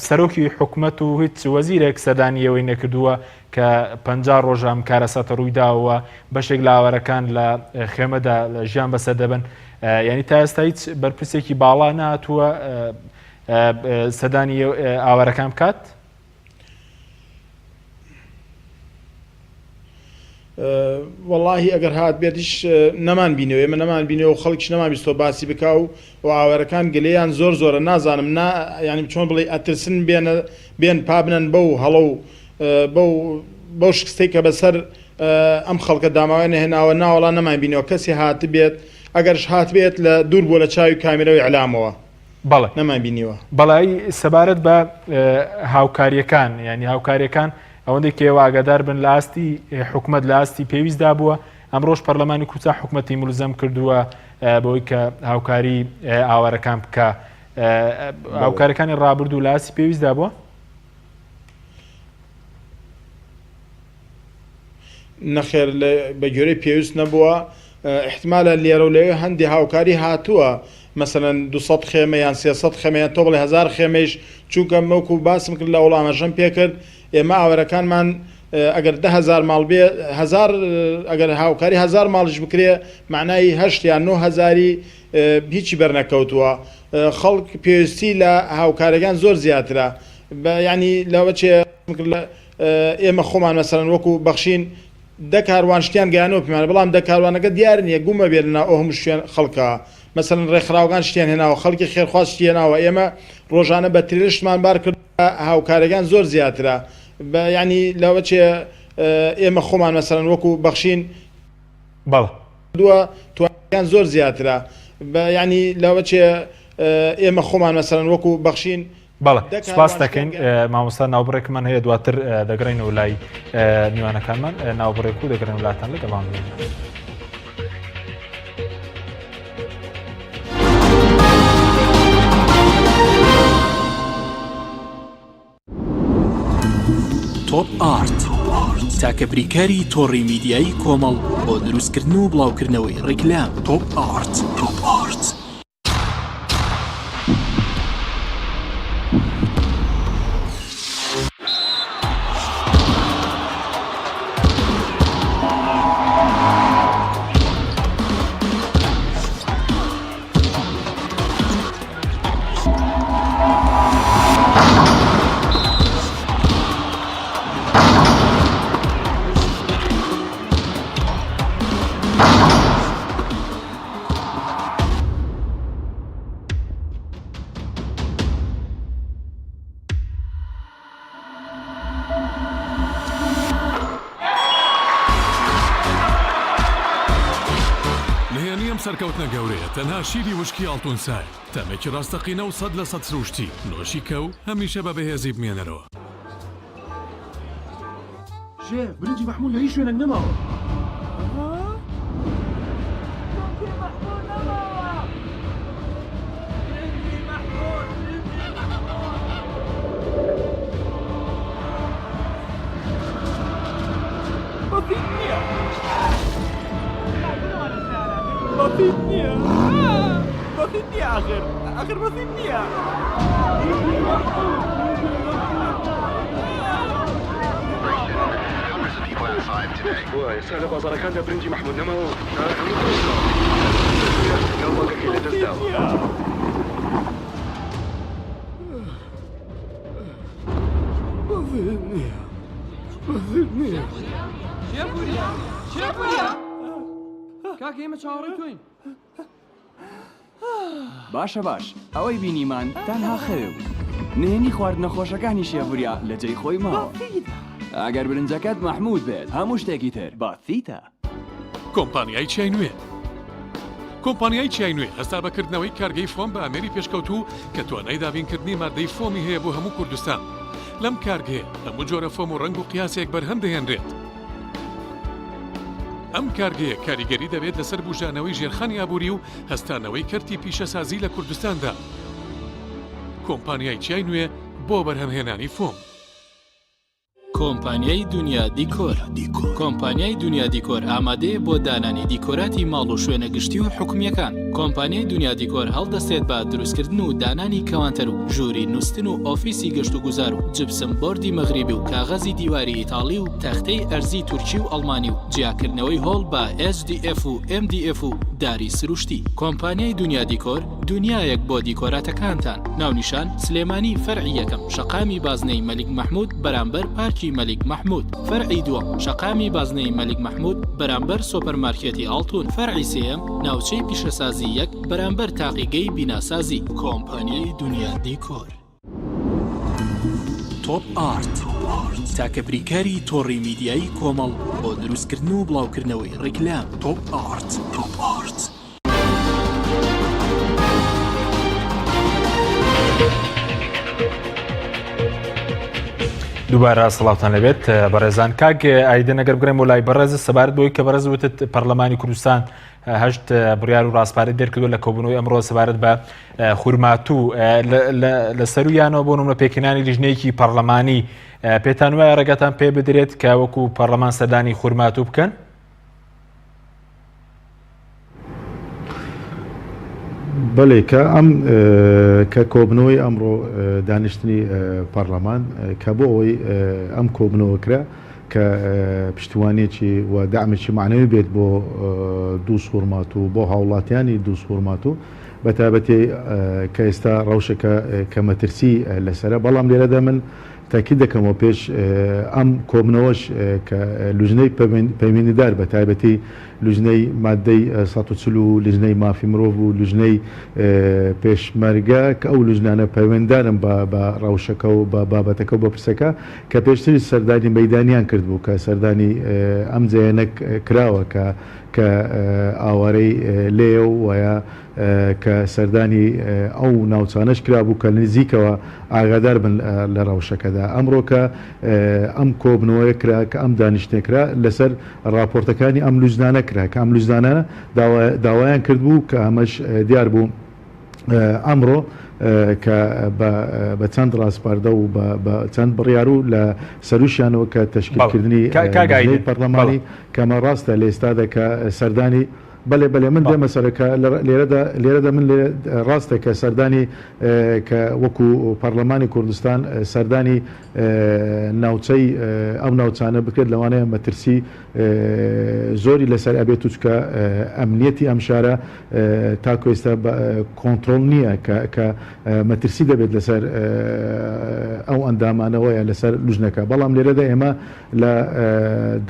سەرۆکی حکومەت و هیچ وەزیرێک سەردانی ئێوەی نەکردووە کە 50 ڕۆژە ئەم کارەساتە ڕووی داوە بەشێک لە ئاوارەکان لە خێمەدا ژیان بەسەر دەبن یعنی تا ئێستا هیچ بەرپرسێکی باڵا ناتووە سەردانی ئاوارەکان بکات؟ وەڵاهی ئەگەر هات بێتیش نەمان بینەوە ئێمە نەمان بینەوە و خەڵکیش نەمان بیستەوە باسی بکا و و ئاوارەکان گلەیان زۆر زۆرە نازانم نا یانی چۆن بڵێ ئەترسن بێنە بێن پابنەن بەو هەڵە و بەو بەو شکستەی کە بەسەر ئەم خەڵکە داماوە نەهێناوە ناوەڵا نەمان بینەوە کەسی هاتبێت ئەگەرش هاتبێت لە دوور بووە لە چاوی کامیرە و ئیعلامەوە بەڵێ نەمان بینیوە. بەڵی سەبارەت بە هاوکاریەکان ینی هاوکاریەکان. ئەوەندەی کە ئێوە ئاگادار بن لە ئاستی حکومەت لە ئاستی پێویستدا بووە ئەمڕۆش پەرلەمانی کوردستان حکومەتی ملزەم کردووە بەوەی کە هاوکاری ئاوارەکان بکە هاوکارەکانی ڕابردوو لە ئاستی پێویستدا بووە؟ نەخێر بە گوێرەی پێویست نەبووە ئیحتمالە لێرە و لەوێ هەندێ هاوکاری هاتووە مەسەلەن 200 خێمە یان 300 خێمە یان تۆ بڵێ هەزار خێمەیش چونکە وەکو باسم کرد لە ئەوڵ ئاماژەم پێ کرد ئێمە ئاوارەکانمان ئەگەر 10000 ماڵ بێ هەزار ئەگەر هاوکاری هەزار ماڵیش بکرێ معنای هەشت یان نۆ هەزاری هیچی بەرنەکەوتووە خەڵک پێویستی لە هاوکارەکان زۆر زیاترە یعنی لەوە چێ ئێمە خۆمان مەسەلەن وەکو بەخشین دە کاروان شتیان گەیانەوە پێمان بەڵام دە کاروانەکە دیار نییە گومە بێ لەناو ئەو هەموو شوێن خەڵکە مەسەلەن ڕێکخراوەکان شتیان هێناوە خەڵکی خێرخواز شتی هێناوە ئێمە ڕۆژانە بە ترێلە شتمان بار کرد هاوکارەکان زۆر زیاترە بە یعنی لەوە چێ ئێمە خۆمان مەسەلەن وەکو بەخشین بەڵێ. کردووە توانیان زۆر زیاترە بە یعنی لەوە چێ ئێمە خۆمان مەسەلەن وەکو بەخشین بەڵێ سپاس دەکەین مامۆستا ناوبڕێکمان هەیە دواتر دەگەڕێینەوە لای میوانەکانمان ناوبڕێک و دەگەڕێن لاتان لەگەڵان بن. تۆپ ئارت تاکە بریکاری تۆڕی میدیایی کۆمەڵ بۆ دروستکردن و بڵاوکردنەوەی ڕیکلام تۆپ ئارت تۆپ ئارت. نهێنی ئەم سەرکەوتنە گەورەیە تەنها شیری وشکی ئاڵتون سایە، تامێکی ڕاستەقینە و 100% سروشتی، نۆشی کە و هەمیشە بە بەهێزی بمێنەرەوە. شێف برنجی مەحموول لە هیچ شوێنێک نەماوە. ئێستا لە بازاڕەکاندا برنجی مەحمود نەماوە و هەموو فرۆشراوە. ناوبانگەکەی لەدەست داوە. کاکە ئێمە چاوەڕێی تۆین. باشە باش ئەوەی بینیمان تەنها خەوێ بوو نهێنی خواردنە خۆشەکانی شێڤوریا لە جێی خۆی ماوە ئەگەر برنجەکەت مەحمود بێت هەموو شتێکی تر بەسیتە. کۆمپانیای چیای نوێ کۆمپانیای چیای نوێ هەستا بە کردنەوەی کارگەی فۆم بە ئامێری پێشکەوتوو کە توانای دابینکردنی ماددەی فۆمی هەیە بۆ هەموو کوردستان. لەم کارگەیە هەموو جۆرە فۆم و ڕەنگ و قیاسێک بەرهەم دەهێنرێت. ئەم کارگەیە کاریگەری دەبێت لەسەر بوژانەوەی ژێرخانی ئابووری و هەستانەوەی کەرتی پیشەسازی لە کوردستاندا. کۆمپانیای چیای نوێ بۆ بەرهەمهێنانی فۆم. کۆمپانیای دونیا دیکۆر کۆمپانیای دونیا دیکۆر ئامادەیە بۆ دانانی دیکۆراتی ماڵ و شوێنە گشتی و حکومییەکان. کۆمپانیای دونیا دیکۆر هەڵدەستێت بە دروستکردن و دانانی کەوانتەر و ژووری نوستن و ئۆفیسی گەشتوگوزار و جپسم بۆردی مەغریبی و کاغەزی دیواری ئیتاڵی و تەختەی ئەرزی تورکی و ئەڵمانی و جیاکردنەوەی هۆڵ بە HDF و MDF و داری سروشتی. کۆمپانیای دونیا دیکۆر، دونیایەک بۆ دیکۆراتەکانتان. ناونیشان، سلێمانی فەرعی یەکەم، شەقامی بازنەی مەلیک مەحمود بەرامبەر پارکی مەلیک مەحمود. فەرعی دووەم، شەقامی بازنەی مەلیک مەحمود بەرامبەر سۆپەرمارکێتی ئاڵتون. فەرعی سێیەم، ناوچەی پیشەسازی یەک بەرامبەر تاقیگەی بیناسازی. کۆمپانیای دونیا دیکۆر. تۆپ ئارت، تاکە بریکاری تۆڕی میدیایی کۆمەڵ بۆ دروستکردن و بڵاوکردنەوەی ڕیکلام. تۆپ ئارت. تۆپ ئارت. دووبارە سڵاوتان لەبێت بەڕێزان کاک ئایدن ئەگەر بگرێم بۆ لای بەڕێز سەبارەت بۆی کە بەڕێز وتت پەرلەمانی کوردستان هەشت بڕیار و ڕاسپارەی دەرکردووە لە کۆبوونەوەی ئەمڕۆ سەبارەت بە خورماتوو لە سەرویانەوە بۆ نمونە پێکهێنانی لیژنەیەکی پەرلەمانی پێتان وایە ڕێگاتان پێ بدرێت کە وەکو پەرلەمان سەردانی خورماتوو بکەن؟ بەێ کە ئەم کە کۆبنەوەی ئەمڕۆ دانیشتنی پەرلەمان کە بۆ ئەوەی ئەم کۆبنەوە کرا کە پشتیوانیەکی و دەعمێکی مەعنەوی بێت بۆ دووزخورماتوو بۆ هاوڵاتیانی دووزخورماتوو بە تایبەتی کە ئێستا ڕەوشەکە کە مەترسی لەسەرە بەڵام لێرەدا من تاکید دەکەمەوە پێش ئەم کۆبنەوەش کە لوجنەی پەیوەندیدار بە تایبەتی لوجنەی ماددەی 140 و لجنەی مافی مرۆڤ و لوجنەی پێشمەرگە کە ئەو لوجنانە پەیوەنددارن بە بە ڕەوشەکە و بە بابەتەکە و بە پرسەکە کە پێشتریش سەردانی مەیدانیان کردبوو کە سەردانی ئەم جێیە کراوە کە کە ئاوارەی لێیە و وەیا کە سەردانی ئەو ناوچانەش کرابوو کە نزیکەوە ئاگادار بن لە ڕەوشەکەدا. ئەمڕۆ کە ئەم کۆبنەوەیە کرا، کە ئەم دانیشتنە کرا، لەسەر ڕاپۆرتەکانی ئەم لوجنانە کرا، کە ئەم لوجنانە داوایان کردبوو کە ئەمەش دیار بوو ئەمڕۆ کە بە چەند ڕاسپاردە و بە چەند بڕیار و لە سەروشیانەوە کە تەشکیلکردنی لیژنەی پەرلەمانی کە ئەمە ڕاستە لە ئێستادا کە سەردانی بەلێ بەلێ من دێمە سەر کە لێرەدا لێرەدا من لێ ڕاستە کە سەردانی کە وەکو پەرلەمانی کوردستان سەردانی ناوچەی ئەو ناوچانە بکرێت لەوانەیە مەترسی زۆری لەسەر ئەبێت و چکە ئەمنیەتی ئەم شارە تاکو ئێستا کۆنتترۆل نییە کە کە مەترسی دەبێت لەسەر ئەو ئەندامانەوەیە لەسەر لوژنەکە بەڵام لێرەدا ئێمە لە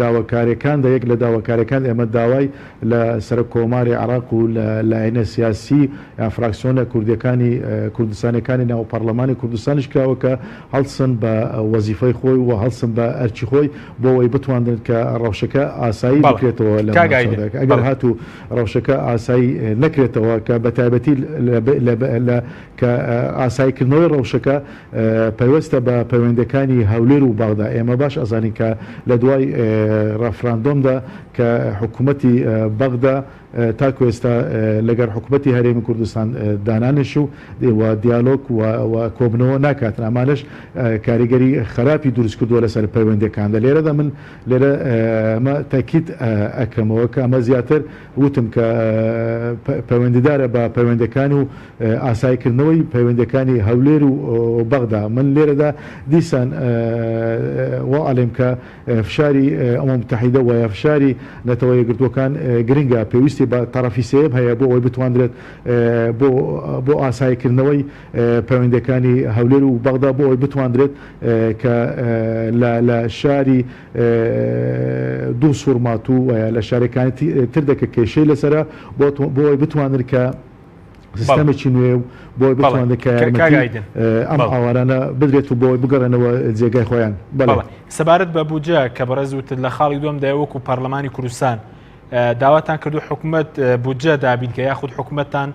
داواکاریەکاندا یەک لە داواکاریەکان ئێمە داوای لە سەرۆک کۆماری عێراق و لە لایەنە سیاسی یان فراکسیۆنە کوردیەکانی کوردستانیەکانی ناو پەڕلەمانی کوردستانیش کراوە کە هەڵسن بە وەزیفەی خۆی و هەڵسن بە ئەرکی خۆی بۆ ئەوەی بتواندرێت کە ڕەوشەکە ئاسایی بکرێتەوە لەم ناوچەدا کە ئەگەر هاتوو ڕەوشەکە ئاسایی نەکرێتەوە کە بە تایبەتی لە کە ئاساییکردنەوەی ڕەوشەکە پەیوەستە بە پەیوەندیەکانی هەولێر و بەغدا، ئێمە باش ئەزانین کە لە دوای ڕەفراندۆمدا کە حکومەتی بەغدا تاکو ئێستا لەگەر حکومەتی هەرێمی کوردستان دانانیشی و دیالۆگ و کۆبنەوە ناکاتن ئەمانەش کاریگەری خراپی دروست کردووە لەسەر پەیوەندیەکاندا لێرەدا من لێرە ئەمە تەکید ئەکەمەوە کە ئەمە زیاتر وتم کە پەیوەندیدارە بە پەیوەندیەکان و ئاساییکردنەوەی پەیوەندیەکانی هەولێر و بەغدا، من لێرەدا دیسان وا ئەلێم کە فشاری ئومم متحیدە و یا فشاری نەتەوە یەکگرتووەکان گرنگە، پێویستی بە تەڕەفی سێیەم هەیە بۆ ئەوەی بتواندرێت بۆ بۆ ئاساییکردنەوەی پەیوەندیەکانی هەولێر و بەغدا بۆ ئەوەی بتواندرێت کە لە لە شاری دووسوڕماتوو و یا لە شارەکانی تر کە کێشەی لەسەرە بۆ بۆ ئەوەی بتوانرێت کە سیستەمێکی نوێ و بۆی بتوانێت کە یارمەتی ئەم ئاوارانە بدرێت و بۆی بگەڕێنەوە جێگای خۆیان. بەڵێ. سەبارەت بە بودجە کە بەڕێز وتت لە خاڵی دووەمدا وەکو پەرلەمانی کوردستان داواتان کردو حکومەت بودجە دابین کە یاخود حکومەتتان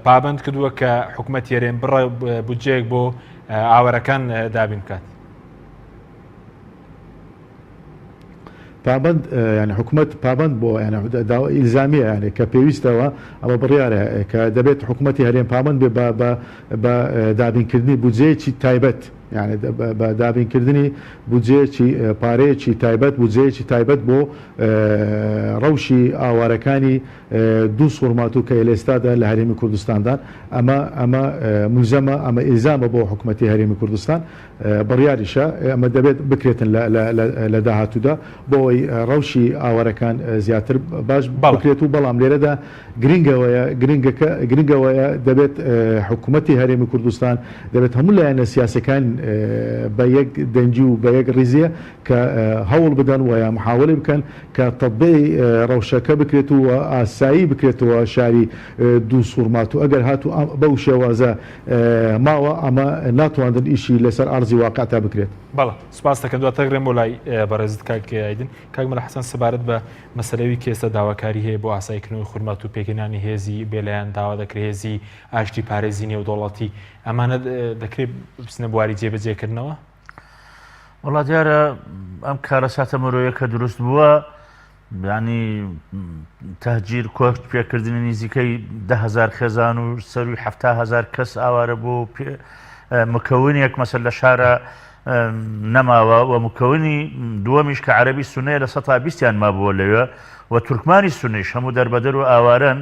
پابند کردووە کە حکومەت هەرێم بڕە بودجەیەک بۆ ئاوارەکان دابین بکات. پابەند یانی حکومەت پابەند بۆ یانی داوا ئیلزامیە یانی کە پێویستەوە ئەوە بڕیارە کە دەبێت حکومەتی هەرێم پابەند بێ بە بە بە دابینکردنی بودجەیەکی تایبەت یانی بە دابینکردنی بودجەیەکی پارەیەکی تایبەت بودجەیەکی تایبەت بۆ ڕەوشی ئاوارەکانی دوو سوڕماتوو کە لە ئێستادا لە هەرێمی کوردستاندان ئەمە ئەمە مولزەمە ئەمە ئیلزامە بۆ حکومەتی هەرێمی کوردستان بڕیاریشە ئەمە دەبێت بکرێتن لە داهاتوودا بۆ ئەوەی ڕەوشی ئاوارەکان زیاتر باش بکرێت و بەڵام لێرەدا گرنگەوەیە گرنگەکە گرنگەوەیە دەبێت حکوومەتی هەرێمی کوردستان دەبێت هەموو لایەنە سیاسەکان بە یەک دەنگی و بە یەک ڕیزیە کە هەوڵ بدەن و یا محاولەی بکەن کە تەتبیعی ڕەوشەکە بکرێت و ئاسایی بکرێتەوە شاری دووسوڕماتوو ئەگەر هاتوو بەو شێوازە ماوە ئەمە ناتواندن ئیشی لەسەر ئەرزی واقع تا بکرێت. بەڵێ سوپاست دەکەم دواتر دەگرێم بۆ لای بەڕێزت کاک ئایدن. کاک مەلا حەسەن سەبارەت بە مەسەلەوی کە ئێستا داواکاری هەیە بۆ ئاساییکردنەوەی خورماتوو پێکهێنانی هێزی بێلایەن داوا دەکرێت هێزی ئاشتی پارێزی نێودەوڵەتی ئەمانە دەکرێت بچنە بواری جێبەجێکردنەوە؟ وەڵا دیارە ئەم کارەساتە مرۆیە کە دروست بووە یانی تەهجیر کۆچ پێکردنی نزیکەی دههزار خێزان و سەروی هزار کەس ئاوارە بۆ مکەونێک مەسەر لە شارە نەماوە و مکەونی دووەمیش کە عەربی سونەیە لە سە بیستیان مابووە لەوێ و تورکمانی سونیش هەموو دەربەدەر و ئاوارن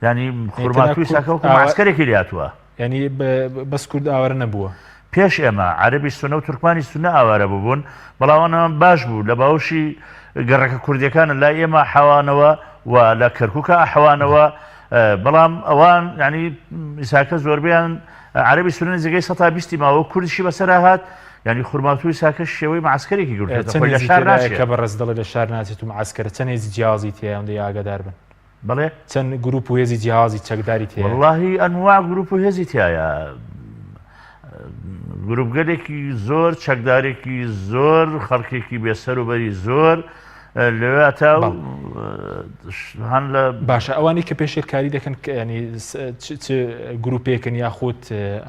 ینی خورماتوی ساکەوەکو معسکەرێکی لاتوە یانی بەس کورد ئاوارە نەبووە؟ پێش ئێمە عەرەبی سونە و تورکمانی سونە ئاوارە ببوون، بەڵام ئەوانەمان باش بوو لە باوەشی گەڕەکە کوردیەکانە لای ئێمە حەوانەوە و لە کەرکوکە ئەحەوانەوە، بەڵام ئەوان یانی ئیساکە زۆربەیان عەرەبی سونە نزیکەی سەتا بیستی ماوە و کوردیشی بەسەرا هات، یانی خورماتوو ئیساکە شێوەی مەعسکەرێکی گرتووەتە چەند خۆی لە هێزی شار تێدایە ناچێ. کە بەڕێز دەڵێ لە شار ناچێت و مەعسکەرە چەند هێزی جیاوازی تیایە ئەوەندەی ئاگادار بن؟ بەڵێ. چەند گروپ و هێزی جیاوازی چەکداری تیایە؟ وەڵاهی ئەنواع گروپ و هێزی تیایە. گروپگەلێکی زۆر، چەکدارێکی زۆر، خەڵکێکی بێسەر و بەری زۆر لەوێ تا هەن لە باشە ئەوانەی کە پێشێلکاری دەکەن ینی چ گروپێکن یاخود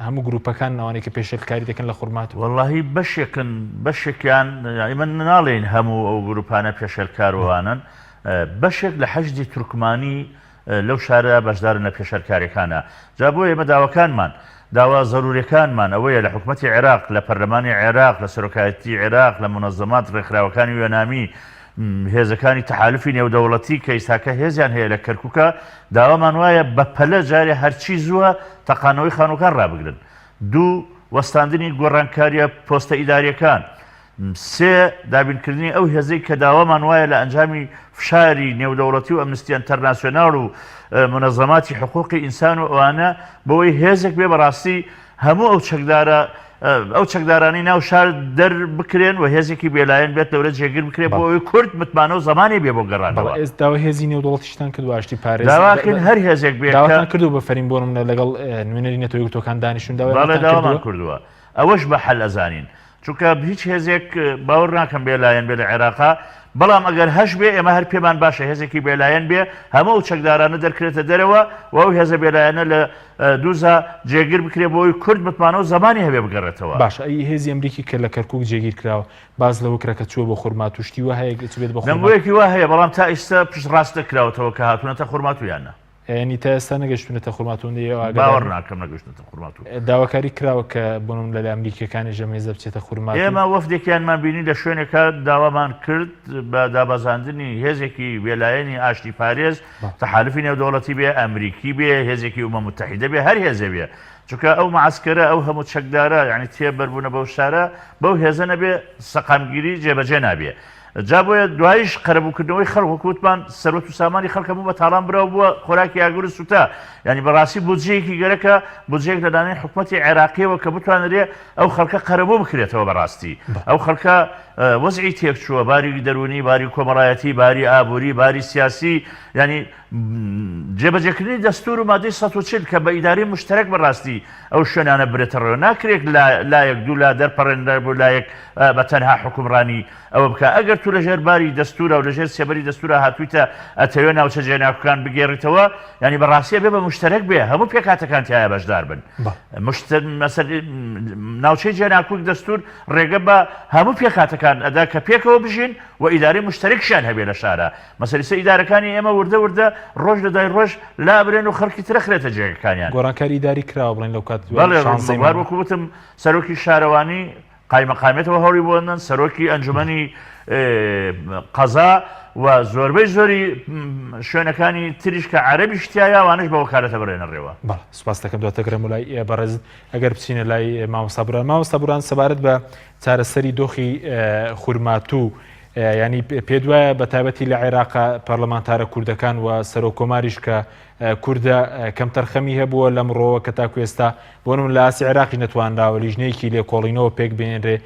هەموو گروپەکان ئەوانەی کە پێشێلکاری دەکەن لە خورمات وەڵاهی بەشێکن بەشێکیان ئیمە ناڵێین هەموو ئەو گروپانە پێشێلکاروانن بەشێک لە حەشدی تورکمانی لەو شارە بەشدارن لە پێشەرکاریەکانا. جا بۆیە ئێمە داواکانمان، داوا زەرورەکانمان ئەوەیە لە حکومەتی عێراق، لە پەرلەمانی عێراق، لە سەرۆکایەتی عێراق، لە مونەزەمات ڕێکخراوەکانی یۆنامی، هێزەکانی تەحالوفی نێودەوڵەتی کە ئیستاکە هێزیان هەیە لە کەرکوکا، داوامان وایە بە پەلە جارێ هەرچی زووە تەقانەوەی خانووەکان ڕابگرن. دوو، وەستاندنی گۆڕانکاریە پۆستە ئیداریەکان. سێ، دابینکردنی ئەو هێزەی کە داوامان وایە لە ئەنجامی فشاری نێودەوڵەتی و ئەمنستی ئەنتەرناسیۆناڵ و مونەزەماتی حقوقی ئینسان و ئەوانە بۆی هێزێک بێ بەڕاستی هەموو ئەو چەکدارە ئەو چەکدارانەی ناو شار دەربکرێن و هێزێکی بێلایەن بێت لەورە جێگیر بکرێت بۆ ئەوەی کورد متمانە و زمانی بێ بۆ گەڕانەوە. داوا هێزی نێودەوڵەتیشتان کردو ئاشتی پارێز داواکەین هەر هێزێک بێ داواتان کردو بە فەرمی بۆ نمونە لەگەڵ نوێنەری نەتەوە یەکگرتووەکان دانیشتون داوایان داوامان کردووە ئەوەش بە حەل ئەزانین چونکە هیچ هێزێک باوەڕ ناکەم بێ لایەن بێ لە عێراقا، بەڵام ئەگەر هەش بێ ئێمە هەر پێمان باشە هێزێکی بێلایەن بێ هەموو ئەو چەکدارانە دەرکرێتە دەرەوە و ئەو هێزە بێلایەنە لە دووزا جێگر بکرێ بۆ ئەوی کورد متمانە و زمانی هەبێ بگەڕێتەوە. باشە ئەی هێزی ئەمریکی کە لە کەرکوک جێگیر کراوە باس لەوە کرا کە چووە بۆ خورماتوو شتی وا هەیە چبێت بۆ خورماتوو؟ دەنگۆیەکی وا هەیە بەڵام تا ئیستا پشتڕاست نەکراوەتەوە کە هاتوونەتە خورماتوو یان نا. یانی تا ئێستا نەگەشتونەتە خورماتوو ئەوەندەی ئێوە ئاگادار باوەڕ بن؟ ناکەم نەگەشتونەتە خورماتوو. داواکاری کراوە کە بۆ نمونە لە لای ئەمریکییەکانیش ئەم هێزە بچێتە خورماتوو؟ ئێمە وەفدێکیانمان بینی لە شوێنێکا داوامان کرد بە دابەزاندنی هێزێکی بێلایەنی ئاشتی پارێز تەحالوفی نێودەوڵەتی بێ، ئەمریکی بێ، هێزێکی ئومەم متحیدە بێ، هەر هێزێ بێ. چونکە ئەو مەعەسکەرە، ئەو هەموو چەکدارە یانی تێ بەربوونە بەو شارە، بەو هێزە نەبێ سەقامگیری جێبەجێ نابێ. جا بۆیە دوایش قەرەبووکردنەوەی خەڵک وەکو وتمان سەروەت و سامانی خەڵک هەموو بە تاڵان براو بووە خۆراکی ئاگر و سوتا یعنی بەڕاستی بودجەیەکی گەرەکە بودجەیەک لەلایەن حکومەتی عێراقیەوە کە بتوانرێ ئەو خەڵکە قەرەبوو بکرێتەوە بەڕاستی ئەو خەڵکە وەزعی تێکچووە باری دەروونی باری کۆمەڵایەتی باری ئابووری باری سیاسی یعنی جێبەجێکردنی دەستور و مادەی 140 کە بە ئیداری مشتەرەک بەڕاستی ئەو شوێنانە برێتە ڕێوە ناکرێت لایەک دوو لا دەرپەڕێنرا بۆ لایەک بە تەنها حوکمڕانی ئەوە بکا ئەگەر تو لەژێر باری دەستورا و لەژێر سێبەری دەستورا هاتویتە ئەتەوێ ناوچە جێناکوکان بگێڕیتەوە یانی بەڕاستی ئەبێ بە مشتەرەک بێ هەموو پێکهاتەکان تیایا بەشدار بن مشتر مەسەل ناوچەی جێناکوک دەستور ڕێگە بە هەموو پێکهاتەکان ئەدا کە پێکەوە بژین و ئیدارەی مشتەرەکشیان هەبێ لە شارا مەسەلیسە ئیدارەکانی ئێمە وردە وردە ڕۆژ لە دوای ڕۆژ لابرێن و خەڵکی ترەخرێتە جێگەکانیان گۆڕانکاری ئیداری کراوە بڵێن لەو کات بەڵێ وەکو وتم سەرۆکی شارەوانی قایمەقامیەتەوە هەوڵی بۆ دەدەن، سەرۆکی ئەنجومەنی قەزا و زۆربەی زۆری شوێنەکانی تریش کە عەرەبیش تیایە ئەوانەش بە وەکالەتە بڕێنە ڕێوە. بەڵێ سوپاست دەکەم دواتر گەڕێمەوە لای بەڕێزت ئەگەر بچینە لای مامۆستا بوران مامۆستا بوران سەبارەت بە چارەسەری دۆخی خورماتوو ینی پێت وایە بە تایبەتی لە عێراق پەرلەمانتارە کوردەکان و سەرۆک کۆماریش کە کوردە کەمتەرخەمی هەبووە لەمڕۆوە کە تاکو ئێستا بۆ نمونە لە ئاستی عێراقیش نەتوانراوە لیژنەیەکی لێکۆڵینەوە پێک بهێنرێ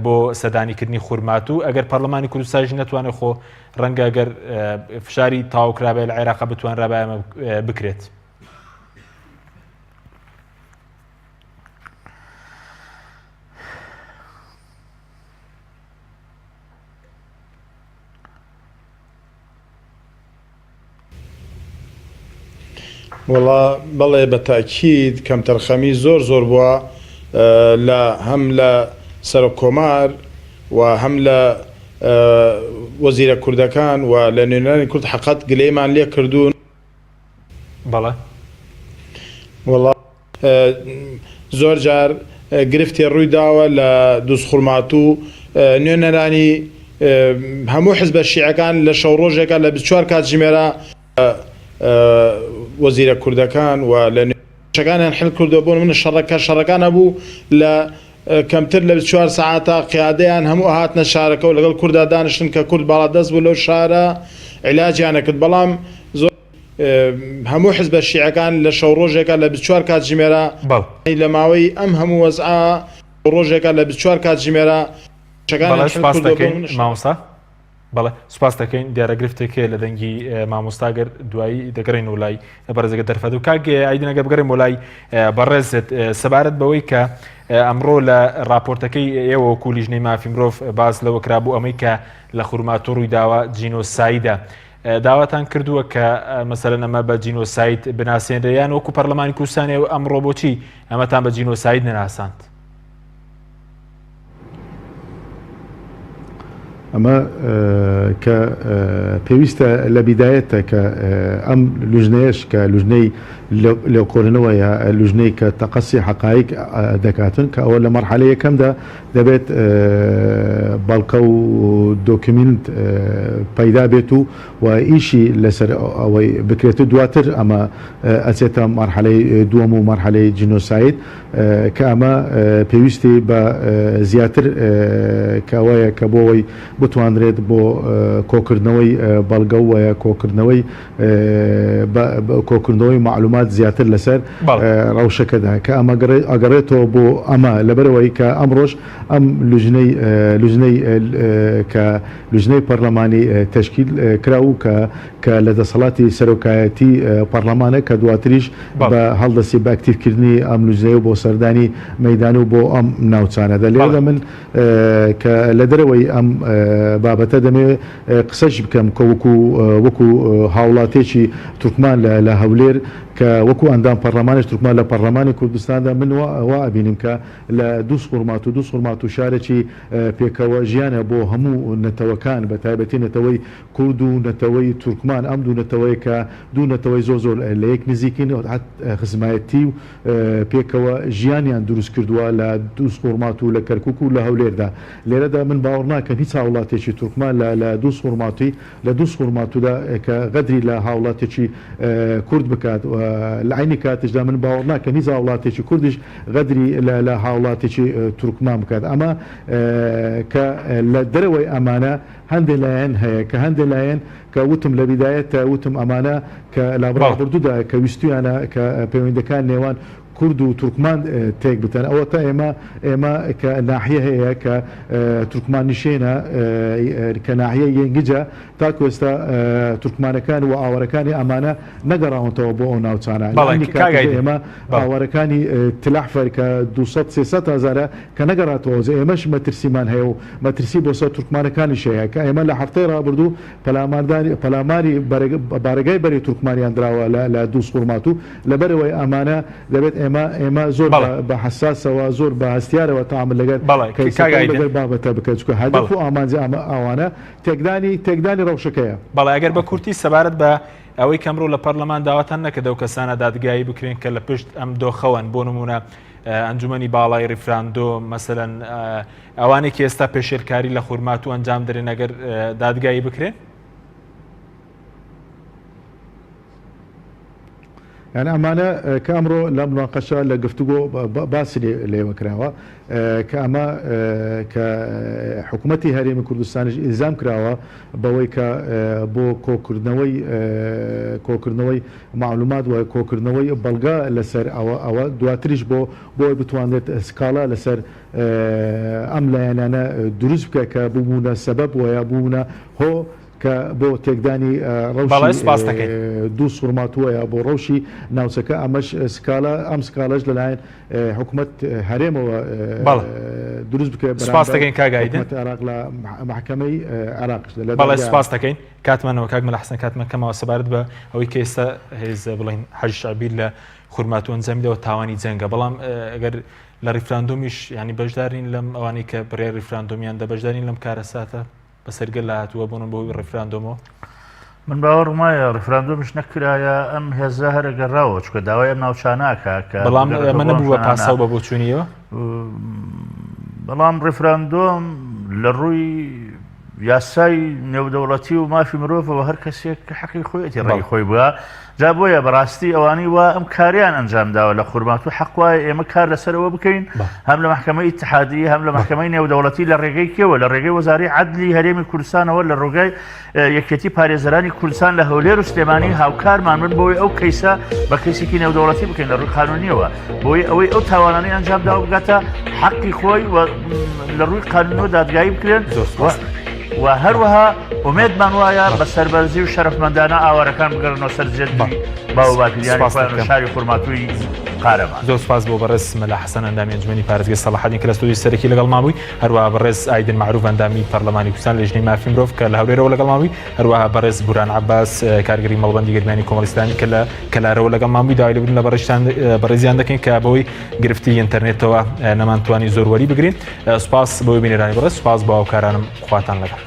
بۆ سەردانیکردنی خورماتوو ئەگەر پەرلەمانی کوردستانیش نەتوانێت خۆ ڕەنگە گەر فشاری تەواو کرابێت لە عێراق بتوانرابا ئەمە بکرێت. وەڵا بەڵێ بە تاکید کەمتەرخەمی زۆر زۆر بووە لە هەم لە سەرۆک کۆمار. و هەم لە وەزیرە کوردەکان و لە نوێنەرانی کورد حەقەت گلەیمان لێ کردوون. بەڵێ. وەڵا زۆر جار گرفتێ ڕووی داوە لە دوزخورماتوو نوێنەرانی هەموو حزبە شیعەکان لە شەو ڕۆژێکا لە 24 کاتژمێرا وەزیرە کوردەکان و لە شەکانیان حل کردووە بۆ من شەڕەکە شەڕەکان هەبوو لە کەمتر لە 24 سەعاتا قیادەیان هەموو هاتنە شارەکە و لەگەڵ کوردا دانیشتن کە کورد باڵادەست بوو لەو شارە عیلاجیانە کرد بەڵام زۆر هەموو حزبە شیعەکان لە شەو ڕۆژێکا لە 24 کاتژمێرا لە ماوەی ئەم هەموو وەزعە ڕۆژێکا لە 24 کاتژمێرا شەکانیان حل کردووە بۆ من مامۆستا بەڵێ سوپاس دەکەین دیارە گرفتێک هەیە لە دەنگی مامۆستا گەر دوایی دەگەڕین و لای بەڕێزەکە دەرفەت و کاک ئایدن ئەگەر بگەڕێم بۆ لای بەڕێزت سەبارەت بەوەی کە ئەمڕۆ لە راپۆرتەکەی ئێوە وەکو لیژنەی مافی مرۆڤ باس لەوە کرابوو ئەمەی کە لە خورماتوو ڕووی داوە جینۆسایدە داواتان کردووە کە مەسەلەن ئەمە بە جینۆساید بناسێنرێ یان وەکو پەرلەمانی کوردستان ئێوە ئەمڕۆ بۆچی ئەمەتان بە جینۆساید نەناساند؟ ئەمە کە پێویستە لە بیدایەتە کە ئەم لوژنەیەش کە لوژنەی لێکۆڵینەوە یا لوژنەی کە تەقەسی حەقایق دەکاتن کە ئەوە لە مەرحەلە یەکەمدا دەبێت بەڵکە و دۆکیمینت پەیدا بێت و و ئیشی لەسەر ئەوەی بکرێت و دواتر ئەمە ئەچێتە مەرحەلەی دووەم و مەرحەلەی جینۆساید کە ئەمە پێویستی بە زیاتر کە ئەوەیە کە بۆ ئەوەی بتوانرێت بۆ کۆکردنەوەی بەڵگە و کۆکردنەوەی کۆکردنەوەی مەعلومات زیاتر لەسەر ڕەوشەکەدا کە ئەمە ئەگەڕێتەوە بۆ ئەمە لەبەرئەوەی کە ئەمڕۆش ئەم لوجنەی لوجنەی کە لوجنەی پەرلەمانی تەشکیل کرا و کە کە لە دەسەڵاتی سەرۆکایەتی پەڕلەمانە کە دواتریش بە هەڵدەستی بە ئەکتیڤ کردنی ئەم لوجنەیە و بۆ سەردانی مەیدان و بۆ ئەم ناوچانە دە لێرەدا من کە لە دەرەوەی ئەم بابەتە دەمەوێ قسەش بکەم کە وەکو وەکو هاوڵاتێکی تورکمان لە لە هەولێر کە وەکو ئەندام پەڕلەمانیش تورکمان لە پەڕلەمانی کوردستاندا من وا ئەبینم کە لە دووزخورماتوو دووزخورماتوو شارێکی پێکەوە ژیانە بۆ هەموو نەتەوەکان بە تایبەتی نەتەوەی کورد و نەتەوەی تورکمان، ئەم دوو نەتەوەیە کە دوو نەتەوەی زۆر زۆر لە یەک نزیکن خزمایەتی و پێکەوە ژیانیان دروست کردووە لە دووزخورماتوو لە کەرکوک و لە هەولێردا. لێرەدا من باوەڕ ناکەم هیچ هاوڵاتیەکی تورکمان لە لە دووزخورماتوی لە دووزخورماتوودا کە غەدری لە هاوڵاتیەکی کورد بکات و لە عەینی کاتیشدا من باوەڕ ناکەم هیچ هاوڵاتیەکی کوردیش غەدری لە لە هاوڵاتیەکی تورکمان بکات. ئەمە کە لە دەرەوەی ئەمانە هەندێ لایەن هەیە کە هەندێ لایەن کە وتم لە بیدایەتە وتم ئەمانە کە لە ڕابردوودا کە ویستویانە کە پەیوەندەکان نێوان کورد و تورکمان تێک بدەن ئەوە تا ئێمە ئێمە کە ناحیە هەیە کە تورکمان نشێنە کە ناحیە یەنگجە تاکو ئێستا تورکمانەکان و ئاوارەکانی ئەمانە نەگەڕاونتەوە بۆ ئەو ناوچانە ئێمە ئاوارەکانی تلەحفەر کە 200 300 هەزارە کە نەگەڕاتەوە ئێمەش مەترسیمان هەیە و مەترسی بۆ سەر تورکمانەکانیش هەیە کە ئێمە لە هەفتەی ڕابردوو پەلاماردانی پەلاماری بارەگای بەرەی تورکمانیان دراوە لە لە دووزخورماتوو لەبەرئەوەی ئەمانە دەبێت ئێمە ئێمە زۆر بە بە حەساسەوە زۆر بە هەستیارەوە تەعامول لەگەر کەیسەکە و لەگەر بابەتە بکەن چونکە هەدەف و ئامانجی ئەمە ئەوانە تێکدانی تێکدانی ڕەوشەکەیە. بەڵێ ئەگەر بە کورتی سەبارەت بە ئەوەی کە ئەمڕۆ لە پەرلەمان داواتان نەکرد ئەو کەسانە دادگایی بکرێن کە لە پشت ئەم دۆخەوەن بۆ نموونە ئەنجومەنی باڵای ڕیفراندۆم مەسەلەن ئەوانەی کە ئێستا پێشێلکاری لە خورماتوو ئەنجام درێن ئەگەر دادگایی بکرێن؟ یعنی ئەمانە کە ئەمڕۆ لە مناقەشە لە گفتوگۆ باسی لێوە کراوە کە ئەمە کە حکوومەتی هەرێمی کوردستانیش ئیلزام کراوە بەوەی کە بۆ کۆکردنەوەی کۆکردنەوەی معلومات و کۆکردنەوەی بەڵگە لەسەر ئەوە ئەوە دواتریش بۆ بۆی بتوانێت سکاڵا لەسەر ئەم لایەنانە دروست بکە کە ببوونە سەبەب و یا بوونە هۆ کە بۆ تێکدانی ڕەوشی سپاس دەکەین. دووزخورماتووە یا بۆ ڕەوشی ناوچەکە ئەمەش سکاڵا ئەم سکاڵەش لەلایەن حکومەت هەرێمەوە دروست بکرێت سپاس دەکەین کاک ئایدن. حکومەت عێراق لە مەحکەمەی عێراقیش لە بەڵێ سپاس دەکەین کاتمانەوە کاک مەلا حەسەن کاتمان کەمەوە سەبارەت بە ئەوەی کە ئێستا هێز بڵێن حەج شەعبی لە. خورماتوو ئەنجامی داوە تاوانی جەنگە بەڵام ئەگەر لە ڕیفراندۆمیش ینی بەشدارین لەم ئەوانەی کە بڕیاری ڕیفراندۆمیان دە بەشدارین لەم کارەساتە بەسەر گەل هاتووە بۆنە بۆ ڕیفراندۆمەوە؟ من باوەڕم وایە ڕیفراندۆمیش نەکرایە ئەم هێزە هەرە گەڕاوە چکە داوای ئەم ناوچاناکە کە بەڵام ئەمە نەبوو بە پاساو بە بۆچوونیەوە بەڵام ڕیفراندۆم لە ڕووی یاسای نێودەوڵەتی و مافی مرۆڤەوە هەر کەسێک حەقی خۆیەتی ڕێی خۆی بووە جا بۆیە بەڕاستی ئەوانەی وا ئەم کاریان ئەنجام داوە لە خورماتوو حەق وایە ئێمە کار لەسەر ئەوە بکەین هەم لە مەحکەمەی ئیتحادی هەم لە مەحکەمەی نێودەوڵەتی لە ڕێگەی کێوە لە ڕێگەی وەزاری عەدلی هەرێمی کوردستانەوە لە ڕۆگای یەکێتی پارێزەرانی کوردستان لە هەولێر و سلێمانی هاوکارمان بن بۆی ئەو کەیسە بە کەیسێکی نێودەوڵەتی بکەین لە ڕووی قانونیەوە بۆی ئەوەی ئەو تاوانانەی ئەنجام داوە بگاتە حەقی خۆی و لە ڕووی قانونەوە دادگایی بکرێن و هەروەها ئومێدمان وایە بە سەربەرزی و شەرەفمەندانە ئاوارەکان بگەڕنەوە سەر زێدی باو و باپیرانی خۆیان و شاری خورماتووی قارەمان. زۆر سوپاس بۆ بەڕێز مەلا حەسەن ئەندامی ئەنجومەنی پارێزگەی سەڵاحەدین کە لە ستۆدیۆی سەرەکی لەگەڵمان بووی، هەروەها بەڕێز ئایدن مەعروف ئەندامی پەرلەمانی کوردستان لێژنەی مافی مرۆڤ کە لە هەولێرەوە لەگەڵمان بووی، هەروەها بەڕێز بوران عەباس کارگەری مەڵبەندی گەرمیانی کۆمەڵی ئیسلامی کە لە کەلارەوە لەگەڵمان بووی، داوای لێبوردن لە بەڕێزتان بەڕێزیان دەکەین کە بەهۆی گرفتی ئینتەرنێتەوە نەمانتوانی زۆر وەری بگرین. سوپاس بۆ بینەرانی بەڕێز، سوپاس بۆ هاوکارانم. خواتان لەگەڵ.